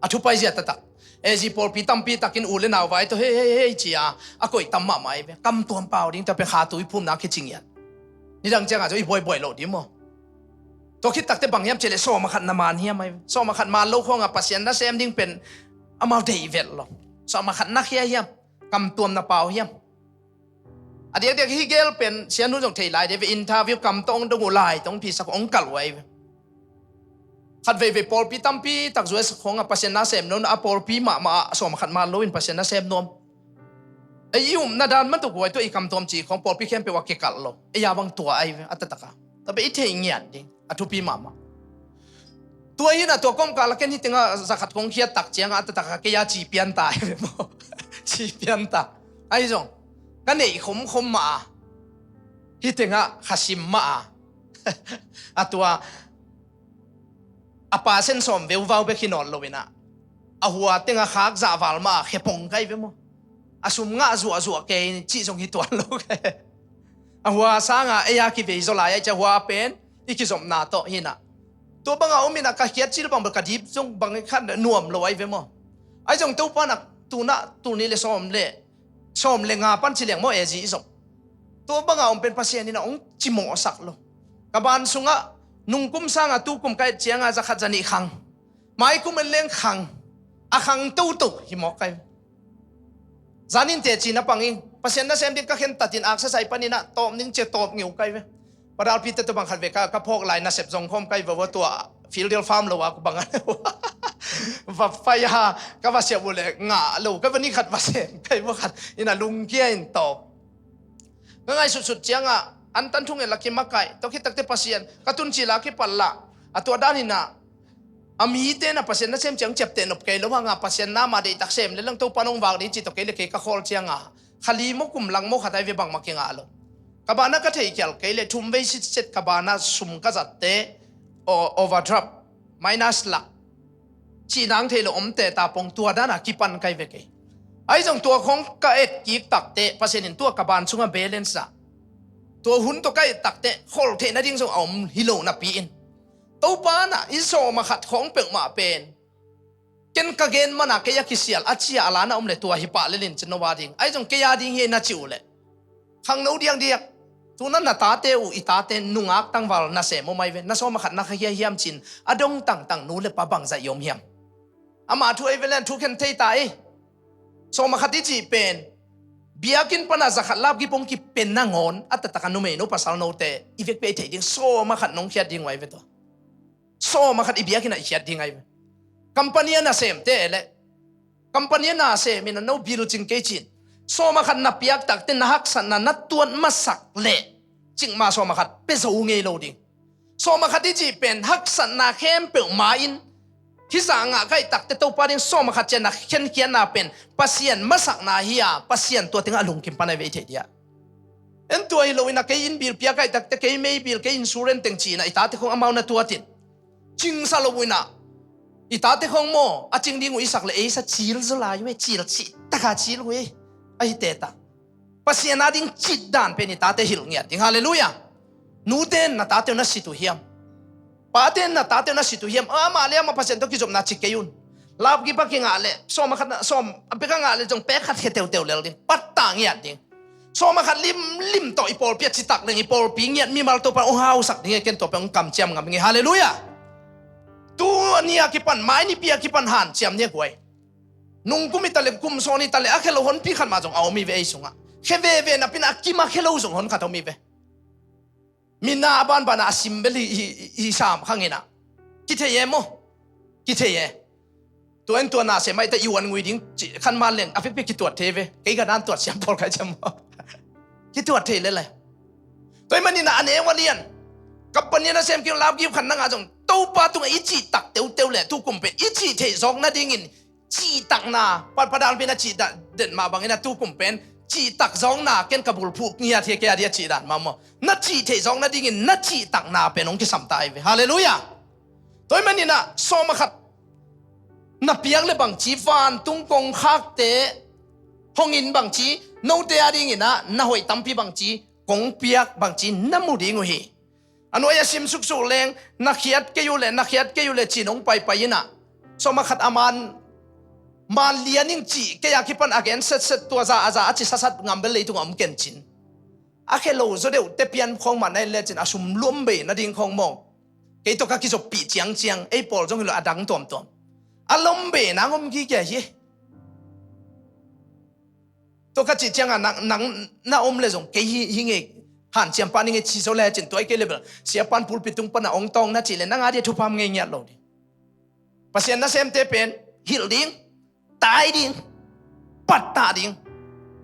A thupai zia taktak. A G pawlpi tampi takin u le nau vai tawh hei hei hei cia a koih tam mahmah ahi ve. Kamtuam pau ding tua pen kha tui phumna kicingian. Nidang cianga tawh i buaibuai loh ding maw? Tua khit takte bang hiam cih leh sawm a khat na man hiam ahi ve. Sawm a khat man lo khawngah Pasian nasem ding pen amau deih vet lo. Sawm a khat na khia hiam? Kamtuam na pau hiam? A diakdiak hih gel pen sianu zong thei lai de ve interview kam tawh hong dong uh lai tawh hong phisak hong kalh uh ahi ve. Khat veivei pawlpi tampi tak U S khawngah Pasian nasem nuam a pawlpi mahmah ah sawm a khat man loin Pasian nasem nuam. Ei i upna dan man tuk huai tua i kamtuam cih khawng pawlpi khempeuh a kikalh lo. Ei a bang tua ahi ve a taktak a. Tua pen i thei ngiat ding a thupi mahmah. Tua hi na tua kawmkal a ken hi tengah za khat kong khiat tak ciangah a taktak a kei a ci pian ta ahi ve maw? Ci pian ta. Ahi zong ka neih khomkhom mah a hi tengah khasim mah a a tua a percent sawm veuvau bek hi nawn lo inah a hua tengah khak zahval mah a khepong kai ve maw? A sum ngah zuahzuah kei cih zong hi tuan lo kai. A hua sanga ei a kivei zaw lai ai cia hua pen i kizopna tawh hinah tua banga om inah ka khiat cil bang bel ka dip zong bang khat nuam lo ai ve maw? Ai zong Topa nak tunah tul nih le sawm le sawm le nga pan ci leng maw A G i zop? Tua banga om pen Pasian inah hong cimawhsak lo. Ka ban sungah nungkum sanga tukum ka et cianga za khat za nih khang, maikum en leng khang, a khang toto hi mawk kai. Zanin teci na pang ing Pasian nasem ding ka khen tatin aksasai paninah tawp ning cia tawp ngeu kai ve. Padalpi te tua bang khat ve ka phawk lai nasep zong khawm kai vava tua field deal farm lo a ku bang a va pai a ka va siap uh le ngah lo ka va ni khat va sem kai va khat ina lungkia in tawp. Ka ngaihsutsut cianga an tan thung e la kimakai tua khit takte Pasian ka tun cila kipal lah a tua dan ina a mite na Pasian nasem ciang ciapteh nop kei lo hanga Pasian nama deihtak sem le lang Topa nong vak ding ci tawh kei le kei ka khawl cianga khali maw kum lang maw khat ai ve bangmah kingah lo. Ka banah ka theikhial kei leh thum vei sitset ka banah sum ka zatte, o-, overdraft, minus lak, cihnang thei lo omte ta pong tua dana kipan kai ve kei. Ahi zong tua khong ka et kik takte Pasian in tua ka ban sungah balance ah, tua hun tawh ka et takte kholh theih nading zong a om hi lo napi in, Topa na i sawm a khat khawng peuhmah pen ken ka gen mana kei a kisial a cia a lana om le tua hi pah lelin cin no a ding ahi zong kei a ding hi na ci uh leh, khangno diakdiak, tuna na tate uh, i tate nungak tangval nasem om ahi ve, na sawm a khat na kha hiahiam cin a dong tangtang nu le pa bangzah i om hiam? Amah thu ahi ve len thu khen thei ta ei. Sawm a khat i cih pen biakinn pana za khat lapgip hong kipen nangawn a taktak a numeino pasal note i vekpi a i theih ding sawm a khat nong khiat ding uh ahi ve tua. Sawm a khat i biakinn ah i khiat ding ahi ve. Company a nasemte le company a nasem in a no bil cing kei cin, sawm a khat na piak takte na haksatna na tuat masak leh cikmah sawm a khat pia zo ngei lo ding. Sawm a khat i cih pen haksatna khempeuh ma in hih zah ngah ka hih takte Topa ding sawm a khat cian na khenkhiatna pen Pasian masakna hi a, Pasian tua tengah a lungkim pan ahi ve i theih dia. En tua hi lo in a kei inn bil pia ka hih takte kei mei bil, kei insurance teng cihna i tate khong amau na tuat in, cingsa lo uh in a, i tate khong maw a cing ding uh i sak le ei sa cil zaw lai uh e, cil cih taka cil uh e. Ahi teta Pasian a ding cih dan pen i tate hilh ngiat ding. Halleluiah. Nute in na tate uh na sit uh hiam? Pate in na tate uh na sit uh hiam? Amah le amah Pasian tawh kizopna ci kei un. Lapgip a kingah le sawm a khat na, sawm a bek a ngah le zong pek khat khia teuteu lel ding, pattah ngiat ding. Sawm a khat limlim tawh i pawlpi a citak leng i pawlpi ngiat mimal Topa hong hausak ding e, ken tua pek hong kamciam ngam ing e. Halleluiah. Tu a ni a kipan, mai nipi a kipan hanciam ni a guai. Nungkum i ta le kum sawn i ta le a khe lo honpi khat mah zong a om hi ve ei sungah. Khe veve napi in a kim a khe lo zong hon khat om hi ve. Mina a banbana a sim bel hi, hi, hi sam khang in a. Kithei e maw? Kithei e. Tua in tua na se mai ta i uan ngui ding ci khan man leng a vekpi kituat thei ve. Kei ka dan tuat siam pawl kai ciam maw? Kituat thei lele. Tua i manin a neu a lian. Company a nasem kei un lapgip khat na ngah zong Topa tungah i cihtak teuteu le tu kum pen i cih theih zawk nadingin cihtakna, pa, pa dalpi na cih dan, den mah bangin a tu kum pen cihtak zawkna ken ka bulphuh ngiat hi kei a dia cih dan mah maw? Na cih theih zawk nadingin na cihtakna pen hong kisam ta ahi ve. Halleluiah. Tua i manin a sawm a khat na piak le bangci vantung kongkhakte hong in bangci, note a dingin a na hoih tampi bangci kong piak bangci na mu ding uh hi. A nuai a sim suksuk leng na khiat kei uh le, na khiat kei uh le cin hong paipai in a, sawm a khat a man, man lian ing cih kei a kipan a gen setset tua za a za a ci sasat ngam bel leitungah om ken cin. A khe lo zaw deuh te pian khawng mah na in lecin a sum luam bei nading khawng maw? Kei tawh ka kizoppih ciangciang ei pawl zong hi lo a dang tuamtuam. A lom bei nang om gige hi. Tua ka cih ciangah nang, nang na om le zong kei hi, hi ngei, hanciam pan hi ngei ci zaw lecin tua i kei le bel siapan pulpit tung pana ong tawng na cih le nang a dia thupha om ngei ngiat lo ding. Pasian nasemte pen hilh ding, tai ding, pattah ding,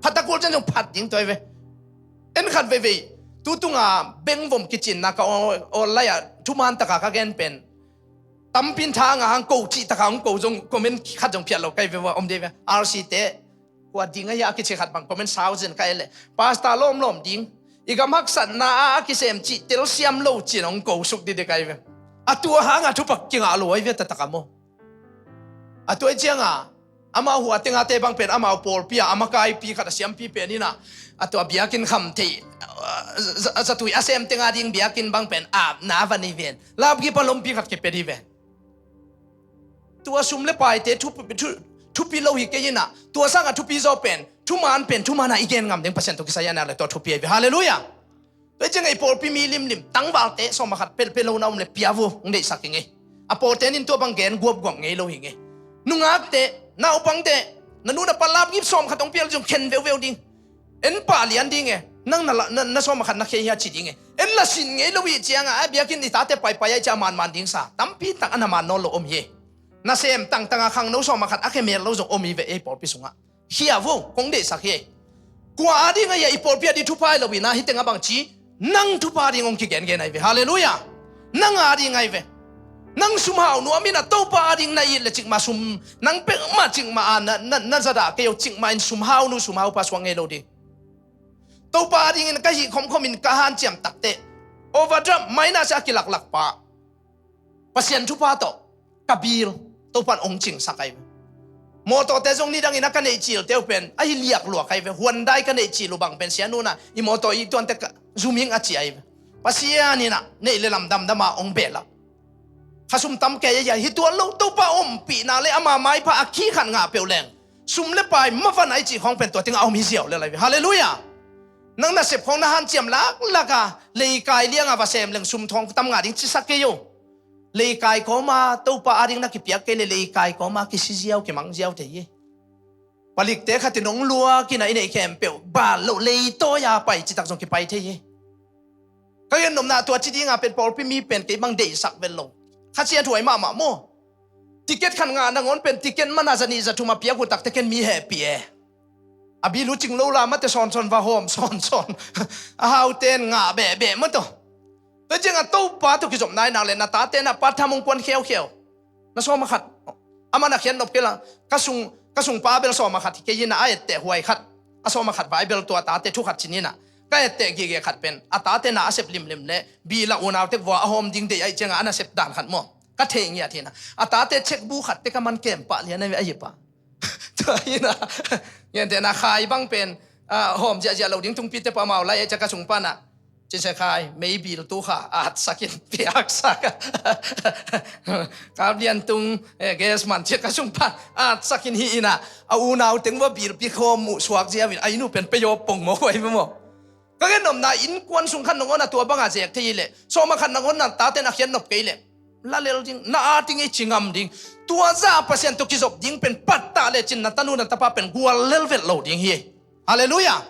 phat a kul ciang zong phat ding tua hi ve. En khat veivei, tu tunga bengvom kicinna ka online ah thuman taka ka gen pen tampi in tha a ngah hang ko cih taka hong ko zong comment khat zong phiat lo ka hi ve ua om dei ve. R C te kua ding a hia a kici khat bang comment sau zin ka hi leh pastor lawmlawm ding, i gam haksatna a a kisem cih telsiam lo cin hong ko suk didi ka hi ve. A tua hanga thupak kingah lo ahi ve taktak a maw? A tua i cianga amau hua tengate bang pen amau pawlpi a a makaipi khat a siampi pen ina a tua biakinn kham thei, a, za-, zatui a sem tenga ding biakinn bang pen a na van i ven lapgip a lompi khat kipia di ven. Tua sum le paite thupi, thu-, thupi lo hi kei ina tua sanga thupi zaw pen thuman pen thuman a i gen ngam ding Pasian tawh kisai a nak le tua thupi ahi ve. Halleluiah. Tua i cianga i pawlpi mi limlim tangvalte sawm a khat pelh pelh lo na om le pia vu hong deihsak hi ngei. A pawlten in tua bang gen guapguap ngei lo hi ngei. Nungakte, naupangte, na nu na pa lapgip sawm khat hong pial zong khen veuveu ding. En pah lian ding e, nang na, na, na sawm a khat na khei hia ci ding e. En la sin ngei lo hi cianga a biakinn i tate paipai a i cia manman ding sa tampi tak a na man nawn lo om hi. Nasem tangtanga khangno sawm a khat a khe mel lo zong om hi ve ei pawlpi sungah. Khia vo kong deihsak hi. Kua a ding a hia i pawlpi a di thupha hi lo ina hi teng a bangci nang thupha ding hong kigengen ahi ve. Halleluiah. Nang a ding ahi ve. Nang sumhau nuam ina Topa a ding na it le cikmah sum nang pekmah cikmah a na, na, na zadah kei uh cikmah in sumhau nu sumhau pa suak ngei lo ding. Topa adingin ka hih khomkhom in ka hanciam takteh, overdraft, minus a kilaklak pa, Pasian thupha tawh ka bill Topan hong cingsak ahi ve. Mawtawte zong nidangin a ka neih cil teuh pen ahi liakluak ahi ve. Hyundai ka neih cil uh bang pen sianu na i mawtaw i tuante ka zuming a ci ahi ve. Pasian in a neih le lam damdama hong belak. Khasum tam kei a hia hi tuan lo, Topa ompihna le ama maipha a khi khat ngah peuh leng sum le pai mavan a i cih khawng pen tua tengah a om hi ziau le lai ve. Halleluiah. Nang nasep khawng na hanciam laklak a, leikai lianga va sem leng sum thawng tam ngah ding cisak kei uh. Leikai kawma Topa ading na kipiak kei le leikai kawma kisi ziau, kimang ziau thei hi. Palikte khatin hong luakin a i neih khempeuh bal loh leitawi-a pai citak zong kipai thei hi. Ka gen nopna tua ci dinga pen pawlpi mi pen kei bang deihsak vet lo. Kha ciat huai mahmah maw. Ticket khat ngah nangawn pen ticket mana za nih za thum a piak uh takte ken mi hehpih e. A bill uh cing lo la mate sawnsawn va hawm sawnsawn. A haute'n ngah behbeh maw tawh. Tua ciangah Topa tawh kizopna i nak le na tate na part time hong kuan kheukheu. Na sawm a khat. Amah na khiat nop kei la. Ka sung, ka sungpa bel sawm a khat hi kei in a, a etteh huai khat. A sawm a khat vai bel tua tate thu khat ci-in a. Ka etteh gige khat pen a tate na a sep limlim le bill a unau tek vua a hawm ding deih ahih ciangah a na sep dan khat maw. Ka thei ngiat hi in a. A tate cheque book khat tek a man kem pah lian a hi pa. Tua hi in a, gentehna khai bang pen, ah, hawm ziahziah lo ding tungpite pah amau lai e, ciah ka sungpa na. Cin se khai, mei bill tu kha, atsakin piaksak. Kap lian tung, eh, gas man, ciah ka sungpa, atsakin hi in a, a unau teng va bill pi khawm muh suak ziau in, a inn uh pen pei aw pong maw, khuai maw. Ka gen nopna innkuan sung khat nangawn a tua banga zek thei hi leh, sawm a khat nangawn na taten a khiat nop kei leh, la lel ding, na a ting i ci ngam ding. Tua zah Pasian tawh kizop ding pen pattah lecin na tanu na tapa pen gual lel vet lo ding hi. Halleluiah.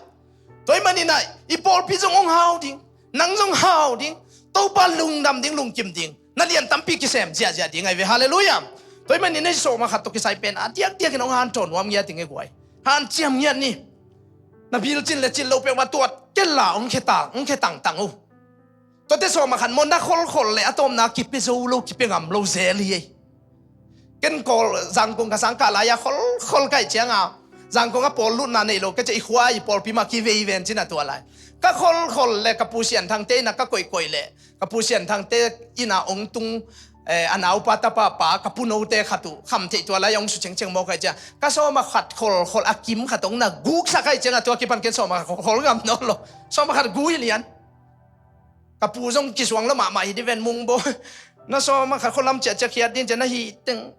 Tua ahih manin a i pawlpi zong hong hau ding, nang zong hau ding, Topa lungdam ding, lungkim ding. Na lian tampi kisem ziahziah ding ahi ve. Halleluiah. Tua ahih manin a i sawm a khat tawh kisai pen a diakdiakin hong hanthawn nuam ngiat ding e guai. Hanciam ngiat ni. Na bill cin le cin lo peuhmah tuat kei la hong khe tang, hong khe tangtang uh. Tuate sawm a khat maw na kholkhol le a tawpna kipia zo lo, kipia ngam lo zel hi ei. Ken Kawl Zangkong ka sang kah lai-a kholkhol ka hih cianga Zangkong a pawl lutna nei lo ka ci a, i khua i pawlpi mah kivei ven cin a tua lai. Ka kholkhol le ka Pu Sian Thangte inn ah ka koihkoih le ka Pu Sian Thangte inn ah hong tung, eh, a naupa tapa pa ka Pu Note khat uh kham theih tua lai-a hong su cengceng mawk ka hih cianga ka sawm a khat kholkhol a kim khat hong na guksak ka hih cianga tua kipan ken sawm a khat khol ngam nawn lo. Sawm a khat gui lian. Ka pu zong kisuang lo mahmah hi di ven mung bo. Na sawm a khat khualam ciahciah khiat ding ciah na hih teng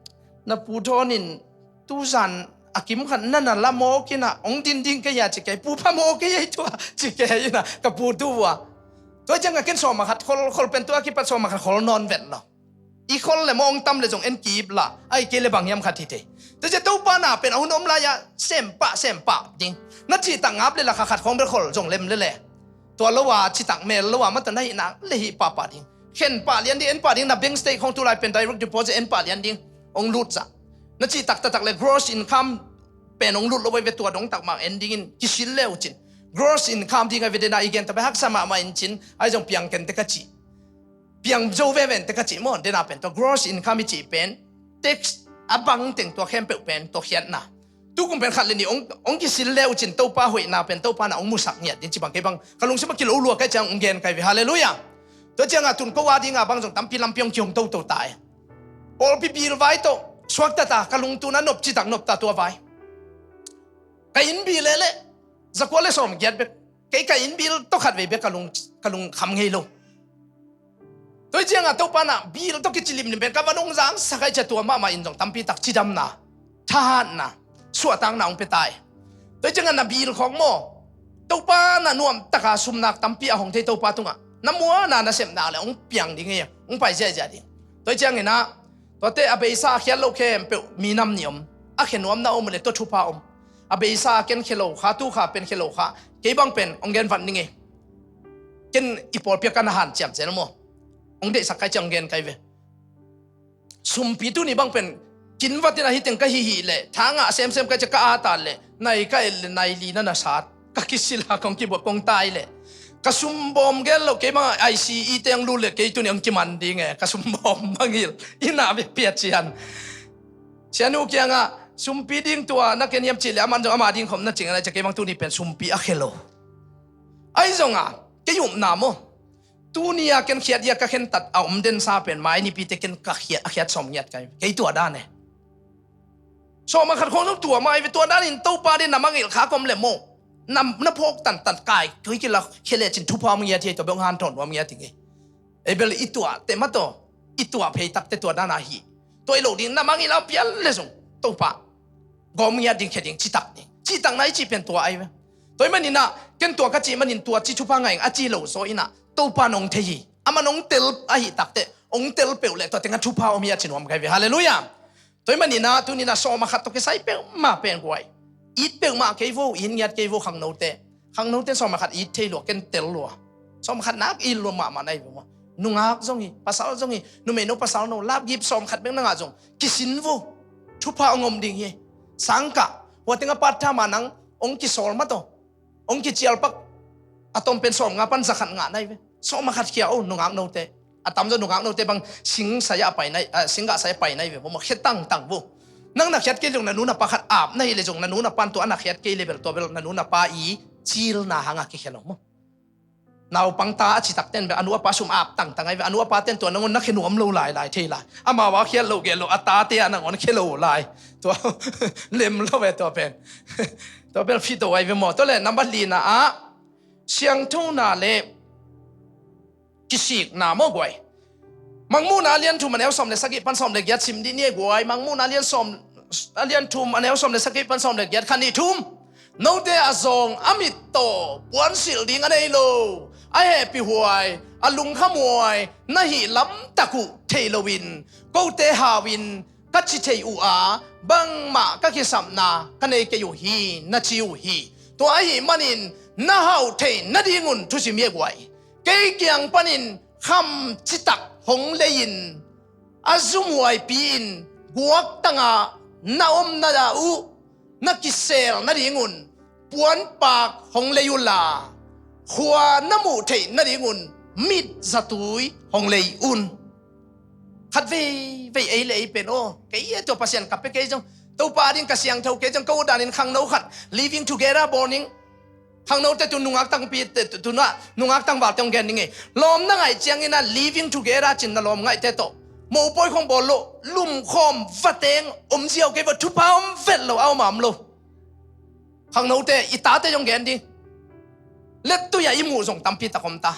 na pu thawn in tuzan a kim khat na na la mawk in ah hong din ding kei a ci kei, pu pha mawk kei ei tua ci kei in ah ka pu tu vua. Tua ciang a ken sawm a khat khol, khol pen tua kipat sawm a khat khol nawn vet lo. I khol le mawng tam le zong en kip la, ai kei le bang hiam khat hi thei. Tua ciah Topa na pen a hun om lai-ah sem pah, sem pah ding. Na cihtak ngap le la kha khat khawng bel khol zong lem le le. Tua lo a, cihtak mel lo a, mata na hih nak le hih pahpah ding. Khen pah lian ding, en pah ding, na bank state khawng tu lai pen direct deposit en pah lian ding. Hong lut zah. Na cihtak taktak le gross income pen hong lut lo vai ve tua dong takmak en dingin kisil le uh cin. Gross income ding a ve dena i gen ta bai haksa mahmah in cin, ai zong piang ken te ka cih. Piang zo veve in te ka cih maw, dena pen tua gross income i cih pen, tax a bang teng tua khempeuh pen, tua khiatna. Tukum pen khat le nih, hong, hong kisil le uh cin Topa hoihna pen, Topa na hong musak ngiat ding ci bang kei bang. Ka lungsim a kilo lua kai ciang hong gen kai ve, halleluiah. Tua ciang a tun ko a ding a bang zong tampi lampi hong kihong toto ta e. Pawlpi bill vai tawh, suakta ta, ka lungtun a nop citak nop ta tua vai. Ka inn bill le le, zakua le sawm giat bek. Kei ka inn bill tawh khat vei bek ka lung, ka lung kham ngei lo. Tua hi ciangah Topa na bill tawh kici limlim pen ka van hong zangsak a i cia tua mahmah in zong tampi tak cidamna, thahatna, suahtakna hong pia ta hi. Tua hi ciangah na bill khawng maw, Topa na nuamtaka sumnak tampi a hong thei Topa tungah na muana na sepna le hong piang ding hi, hong pai ziahziah ding. Tua hi ciangin ah, tuate a beisa a khiat loh khempeuh minam nih om, a khe nuamna om le tua thupha om. A beisa a ken khe lo kha, tu kha pen khe lo kha, kei bang pen hong gen vat ning ei. Ken i pawlpi a ka na hanciam zel maw? Hong deihsak kai ciang hong gen kai ve. Sumpi tuni bang pen kin vatin ahi teng ka hihih leh, tha ngah semsem kai ciang ka ata leh, nai ka et leh nai li na na sat. Ka kisil a kong kibuak kong tai leh, ka sumbawm gel loh kei bang I C E te hong lut leh kei tuni hong kiman ding e, ka sumbawm bang hil. Ina bek pia cian. Sianu kiangah sumpi ding tua na ken hiam cih leh aman zong ama ding khawm na cing a na cia kei bang tuni pen sumpi a khe lo. Ahi zongin kei upna maw, tuni-a ken khiat ia ka khentat a om densa pen mai nipite ken ka khiat, a khiat sawm ngiat ka hi. Kei tua dan e. Sawm a khat khong zong tua mah hi ve, tua danin Topa adingin na mangngilh khak om leh maw, na, na phawk tantan kai, koi kila khia lecin thupha om ngiat hi, tua bek hong hanthawn nuam ngiat hi ngei. Ei bel i tuahte maw tawh, i tuah phei takte tua dan ahi. Tua hi lo ding, na mangngilh a pial leh zong Topa gawm ngiat ding, khia ding, citak ding. Citakna i cih pen tua ahi ve. Tua ahih manin ah, ken tua ka cih manin tua ci thupha ngah ing a ci lo zaw in ah, Topa in hong thei hi. Amah in hong tel ahih takteh, hong tel peuh leh tua tengah thupha om hi a ci nuam ka hi ve. Halleluiah. Tua ahih manin ah, tuni-in ah sawm a khat tawh kisai peuhmah pen guai, it peuhmah kei vo, it ngiat kei vo khangnote. Khangnote sawm a khat it thei lua, ken tel lua. Sawm a khat nak it lua mahmah na hi ve maw. Nungak zong hi, pasal zong hi, numeino pasal no, lapgip sawm khat bek na ngah zong kisin vo. Thupha hong om ding hi. Sangkah, hua tengah part time ah nang hong kisawl maw tawh, hong kicialpak, a tom pen sawmnga pan za khat ngah na hi ve. Sawm a khat khia o, nungak note. A tamzaw nungak note bang sing sai-ah a pai na hi, ah, singgah sai-ah a pai na hi ve maw, maw khia tangtang vo. Nang na khiat kei leh zong na nu na pa khat ap na hih leh zong, na nu na pa'n tua a na khiat kei leh bel, tua bel na nu na pa i cilna hangah kikhia lo maw. Naupang ta a citak ten bel a nu a pa sum ap tangtang ahi ve. A nu a pa ten tua nangawn na khia nuam lo lailai thei lai. Amau a khiat lo gel lo, a tate a nangawn khia lo lai. Tua lem lo ve tua pen. Tua bel fit ahi ve maw. Tua leh number lina ah, siangthona leh kisikna maw guai. Mangmuhna a lian thum a neu sawm leh sagih pan sawm leh giat sim dih ni e guai. Mangmuhna a lian sawm, a lian thum a neu sawm leh sagih pan sawm leh giat, khat nih thum. Note a zawng a mit tawh puansilh ding a nei lo, a hehpihhuai, a lungkhamhuai na hih lamtak uh thei loin, kote hau-in ka ci thei uh a, bangmah ka kisapna ka nei kei uh hi, na ci uh hi. Tua ahih manin na hauh theih nadingun thusim hi e guai. Kei kiang panin kham citak hong lei-in, a zumhuaipi-in guaktangah na omna uh na kisel nadingun puanpak hong lei unla, khua na muh theih nadingun mitzatui hong lei un. Khat veivei ei le ei pen aw, kei a tua Pasian ka pia kei zong, Topa ading ka siangtho kei zong, ka ut danin khangno khat living together bawl ning. Khangnote tu nungak tangpi te, tu, tu na, nungak tangvalte hong gen ning ei. Lawm na ngaih ciangin ah living together cin na lawm ngaihte tawh mopawi khong bawl lo, lumkhawm vateng om ziau kei va, thupha om vet lo, a om a om lo. Khangnote, i tate zong gen ding. Lettui-ah i muh zong tampi tak om ta.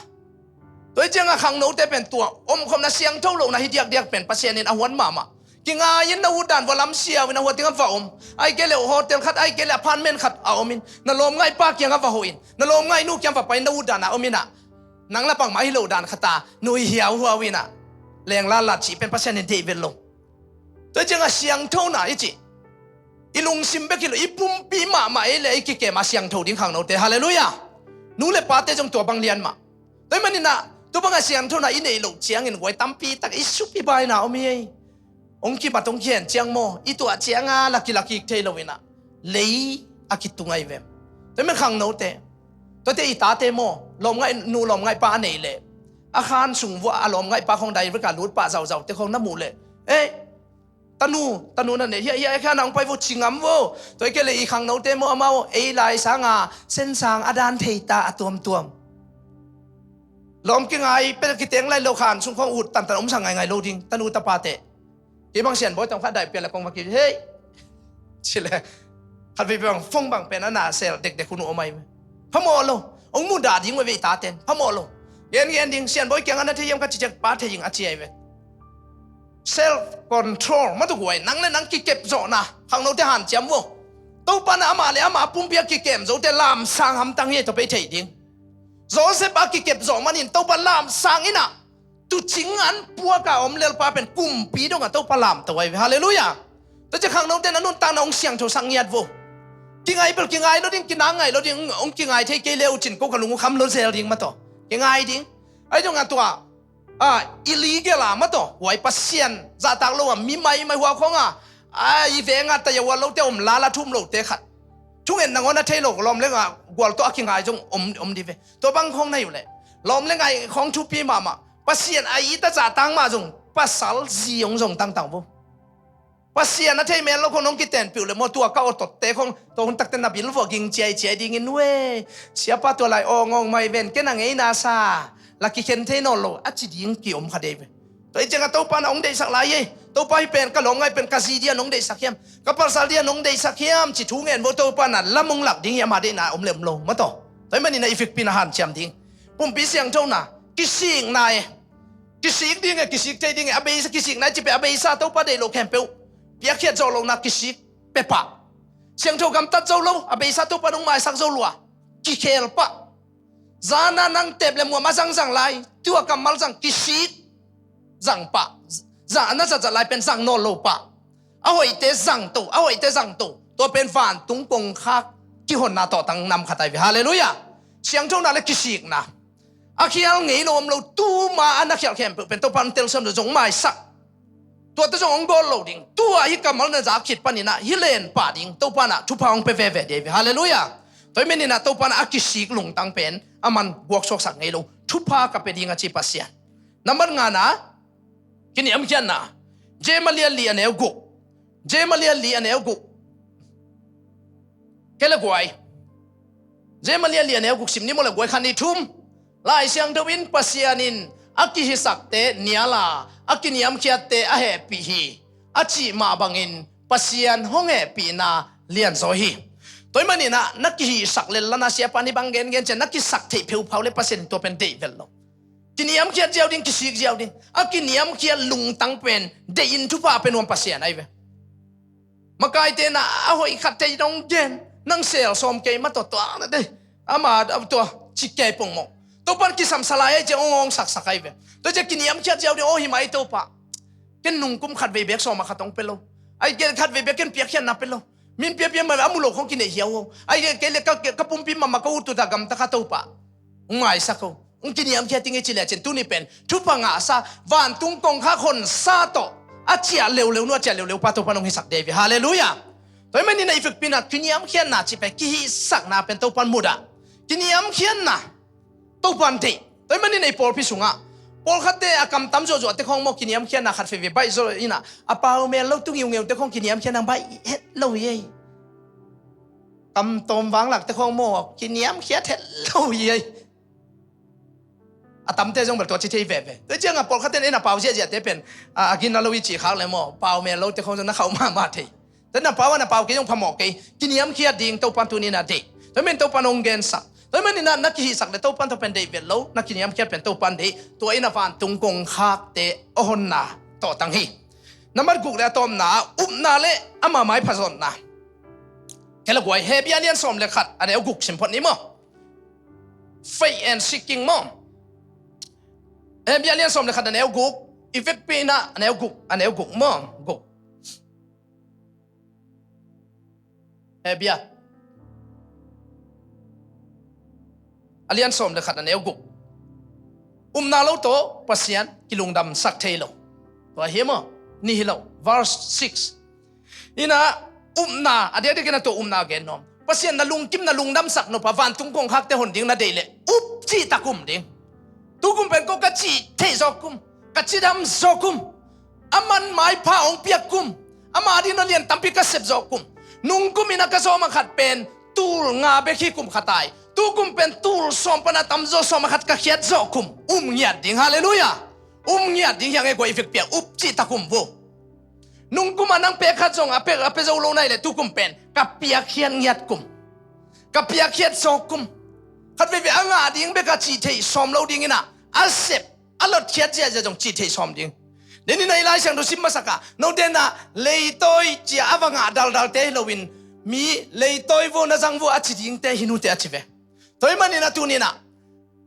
Tua hi ciangah khangnote pen tua omkhopna siangtho lohna hi diakdiak pen Pasian in a huan mahmah. Kingai-in na ut dan va lamsiau-in a hua tengah va om. Ahih kei leh hotel khat, ahih kei leh apartment khat a om in, na lawmngaihpa kiangah va hoh in, na lawmngaihnu kiang va pai in, na ut dan a om in ah, nang la bangmah hi lo dan khat a nui hiauhuau in ah, lenglalat cih pen Pasian in deih vet lo. Tua hi ciangah siangthona i cih, i lungsim bek hi lo, i pumpi mahmah ei le ei kikem a siangtho ding khangnote. Halleluiah. Nu le pate zong tua bang lian mah. Tua ahih manin ah, tua bangah siangthona i neih loh ciangin guai, tampi tak i sup i baina om hi ei. Hong kibat hong kihen ciang maw, i tuah ciangah la kila kik thei lo in ah, lei a kitung ahi ve. Tua ahih manin khangnote, tuate i tate maw, lawmngaihnu lawmngaihpa a neih leh, a khan sung vuah a lawmngaihpa khong direct a lut pah zauzaute khong na muh leh, eh, tanu, tanu na neih hiah, hiah, hiah, na hong pai vo, ci ngam vo. Tua hi kei leh i khangnote maw, amau ei lai sanga sensang a dan thei ta a tuamtuam. Lawm kingai pel kiteng lai lo, khan sung khong ut tantan om sa ngaingai lo ding, tanu tapate. Kei bang Sianbawi tawm khat daih pial a kong va kik, hei, ci leh, khat vei bang phone bang pen a na sel dekdek hun uh om ahi. Phamawh lo. Hong mudah ding uh ve i taten. Phamawh lo. Gen gen ding, Sianbawi kiangah na thei hiam ka ci ciang, pa thei ing a ci ahi ve. Self control mah tuk uh ahi. Nang le nang kikep zawhna. Khangnote hanciam vo. Topa in amah le amah a pumpi a kikem zote lamsang hamtang hi, tua pen i theih ding. Joseph a kikep zawh manin Topa lamsang in ah, tuucing an puak a om lelpa pen kumpi dongah Topa lamto ahi ve. Halleluiah. Tua ciang khangnote na nuntakna hong siangthosak ngiat vo. Kingai bel kingai lo ding, kinang ngai lo ding, hong kingai thei kei le uh cin ko ka lung uh kham lo zel ding mah tawh. Kingai ding. Ahi zongah tua, ah, illegal a mah tawh, huai Pasian zahtak lo a, mi maimai hua khong a, ah, i veng a taya huat lote om, lala thum lote khat. Thungen nangawn a thei lo, lawm le ngai gual tawh a kingai zong om, om dih ve. Tua bang khong na hi uh leh, lawm le ngai khong thupi mahmah. Pasian a it a zahtak mah zong pasal zi hong zong tangtang vo. Pasian a thei mel lo khong nong kitenpih uh le maw, tua ka awtotte khong tua hun takte na bil vuah ging ciaiciai dingin, we, siapa tua lai awngawng mai ven, ken a ngeina sa la kikhen thei nawn lo a ci ding kiom kha dei ve. Tua hi ciangah Topa na hong deihsak lai ei. Topa, hih pen ka lawm ngai pen ka zi dia nong deihsak hiam, ka pasal dia nong deihsak hiam ci thu ngen vo. Topa na lam hong lak ding hi, ama deihna om le om lo maw taw. Tua hi manin a i vikpi na hanciam ding. Pumpi siangtho na kisikna e. Kisik ding e, kisik thei ding e. A beisa kisikna e ci pen a beisa Topa deih lo khempeuh piakkhiat zawh lohna kisik pia pah. Siangtho gamtat zo lo, a beisa Topa nong maisak zo lua, kikhel pah. Zana nang tep le muam a zangzang lai, tua kammal zang kisik zang pah. Zang a na zatzat lai pen zang nawn lo pah. A hoihte zang to, a hoihte zang to. Tua pen vantung kongkhak kihonna tawhtang nam khat ahi ve. Halleluiah. Siangthona le kisikna. A khial ngei lo om lo, tuma a na khial khempeuh pen Topa hong telsiam lo, zong maisak. Tuate zong hong bawl lo ding. Tua hih kammal na zak khit paninah hih lenpah ding Topa nah thupha hong pia veve ding hi ve. Halleluiah. Tua hi maninah Topa nah a kisik lungtang pen a man guaksuaksak ngei lo. Thupha ka pia ding a ci Pasian. Nambat ngana, kiniamkhiatna. James a lian li a neu guk. James a lian li a neu guk. Kei le guai. James a lian li a neu guk sim ni maw le guai, khat nih thum. Lai Siangtho in Pasian in a kihisakte nial a, a kiniamkhiatte a hehpih hi a cih mah bangin Pasian hong hehpihna lianzaw hi. Tua hi maninah na kihisak lel lana siapa ni bang gengen cian na kisak theih pheuphau le Pasian in tua pen deih vel lo. Kiniamkhiat ziau ding, kisik ziau ding. A kiniamkhiat lungtang pen deihin thupha a pia nuam Pasian ahi ve. Makaite na a hoih khat thei dong gen, nang sel sawm kei ma tawh tuang na te. Ama tua ci kei pongmawh. Topan kisam salai ahi ciang hong hong saksak ahi ve. Tua ciang kiniamkhiat ziau ding, aw hi mai Topa. Ken nungkum khat vei bek sawm a khat hong pia lo. Ai ken khat vei bek ken piakkhiatna pia lo. Min piapia ma a mu lo khong kineih hiau ho. Ai kei le ka, ka pumpi mama ka ut uta gamta kha Topa. Hong maisak ho. Hong kiniamkhiat ding hi ci le cin tuni pen thupha ngahsa, vantung kongkhak honsa tawh a ciah leuleu nu, a ciah leuleu pa Topan hong hisak ding hi ve. Halleluiah. Tua hi maninah i vikpinah kiniamkhiatna cih pen kihisakna pen Topan mudah. Kiniamkhiatna Topan deih. Tua hi maninah i pawlpi sungah pawlkhatte a kamtam zuahzuahte khong maw kiniamkhiatna khat veve baih zaw inah a pau mel lo tu ngiungiute khong kiniamkhiatna baih het lo hi ei. Kamtawm vanglakte khong maw kiniamkhiat het lo hi ei. A tamte zong bel tua ci thei veve. Tua ciangah pawlkhatte in a pau ziahziahte pen a, a gina lo i cih khak le maw pau mel lote khong zong na khauh mahmah thei. Tua na pau a na pau kei zong phamawh kei. Kiniamkhiat ding Topan tuni na deih. Tua men Topan hong gensak. Tua hi maninah na kihisak le Topan tua pen deih vet lo, na kiniamkhiat pen Topan deih. Tua in a vantung kongkhakte a honna tawhtang hi. Nambat guk le a tawpna, upna le ama maipha zonna. Kei le guai, Hebru a lian sawm le khat a neu guk sim phot ni maw. Faith and seeking maw. Hebru a lian sawm le khat a neu guk, i vekpi inah a neu guk, a neu guk maw, guk. Hebru a lian sawm le khat a neu guk. Upna lo tawh Pasian kilungdamsak thei lo. Tua hi maw, ni hi lo. Verse six. Inah upna, a diakdiakin a tua upna a gen nuam. Pasian na lungkim na lungdamsak nop a vantung kongkhakte hon ding na deih leh up cihtak um ding. Tukum pen ko ka cih theih zawk kum, ka cidam zawk kum, a man maipha hong piak kum, ama ding na lian tampi ka sep zawk kum. Nungkum inah ka zawm a khat pen tul nga bek hi kum khat ai. Tukum pen tul sawm pana tamzaw sawm a khat ka khiat zawk kum. Um ngiat ding, halleluiah. Um ngiat ding hiang e guai i vekpi a up cihtak um vo. Nungkum a nang pek khat zong a pek a pia zo lo nai le tukum pen ka piakkhiat ngiat kum, ka piakkhiat zawk kum. Khat veve a ngah ding bek a cih theih sawm lo ding inah a sep a lotkhiat ziahziah zong cih theih sawm ding. Deninah i Lai Siangtho sim masak a note na leitawi cia a va ngah daldalte hi loin mi leitawi vo na zang vo a ci dingte hi nute a ci ve. Tua hi maninah tuninah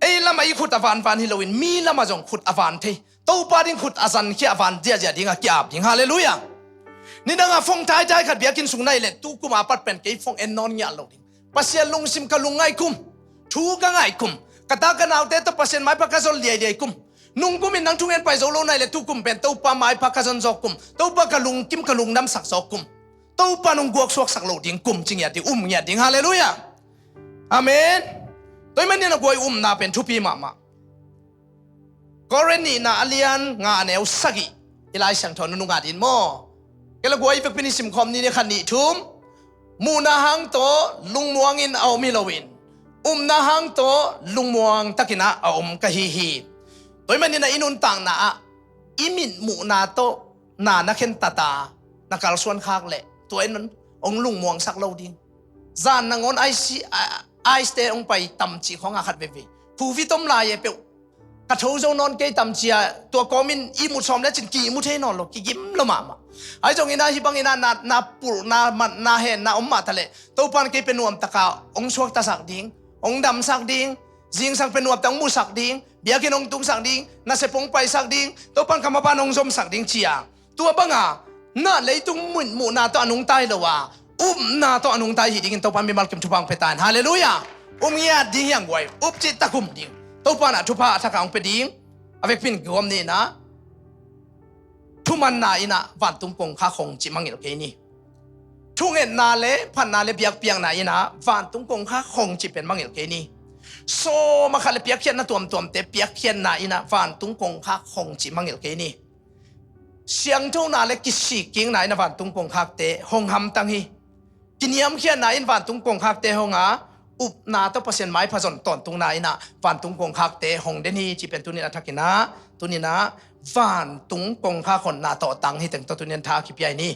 ei lamah i khut a vanvan hi loin mi lamah zong khut a van thei. Topa ding khut a zankhia a van ziahziah ding a ki-ap ding. Halleluiah. Nidangah fong thaitai khat biakinn sung nai le tukum a pat pen kei fong en nawn ngiah lo ding. Pasian lungsim ka lungngaih kum, thu ka ngaih kum, ka ta ka naute tawh Pasian maipha ka zon liailiai kum. Nungkum in nang thungen pai zo lo nai le tukum pen Topa maipha ka zon zawk kum, Topa ka lungkim ka lungdamsak zawk kum. Topa nung guaksuaksak lo ding kum ci ngiat ding, um ngiat ding. Halleluiah. Amen. Tua hi manin a guai upna pen thupi mahmah. Korin nihna a lian nga a neu sagih i Lai Siangtho nunung a din maw. Kei le guai vekpi ni simkhawm ni, ni khat nih thum. Muhna hang tawh lungmuang in a om hi loin, upna hang tawh lungmuang takin ah a om ka hi hi. Tua ahih manin ah i nuntakna ah i mit muhna tawh na na khen tata na kalsuan khak leh tua in hong lungmuangsak lo ding. Zan nangawn ice, a, ice te hong pai tam cih khawng a khat veivei. Khuvi tom lai e peuh ka tho zo nawn kei tam cia, tua kawmin ihmut sawm le cin ki ihmu thei nawn lo, kigim lo mahmah. Ahi zongin ah hih bangin ah na, na pulh, na mat, na hen, na om mah ta leh Topan kei pia nuamtaka hong suaktasak ding, hong damsak ding, zingsang pia nuamtak hong musak ding, biakinn hong tungsak ding, nasep hong paisak ding, Topan ka maban hong zomsak ding cia. Tua banga na leitung mit muhna tawh a nungta hi lo a, upna tawh a nungta hi dingin Topan mimal kim thupha hong pia ta in. Halleluiah. Um ngiat ding hi hang guai, up cih tak um ding. Topan ah thupha a thak a hong pia ding. A vekpi in gawm ni in ah, thumanna in ah vantung kongkhak hong cih mangngilh kei ni. Thungetna le phatna le biakpiakna in ah vantung kongkhak hong cih pen mangngilh kei ni. Sawm a khat le piakkhiatna tuamtuamte piakkhiatna in ah vantung kongkhak hong cih mangngilh kei ni. Siangthona le kisikkikna in ah vantung kongkhakte hong hamtang hi. Kiniamkhiatna in vantung kongkhakte hong a, upna tawh Pasian maipha zon tawntungna in ah vantung kongkhakte hong den hi cih pen tuni in a thakin ah, tuni in ah vantung kongkhak honna tawh tang hi teng tawh tuni in tha a kipia hi ni.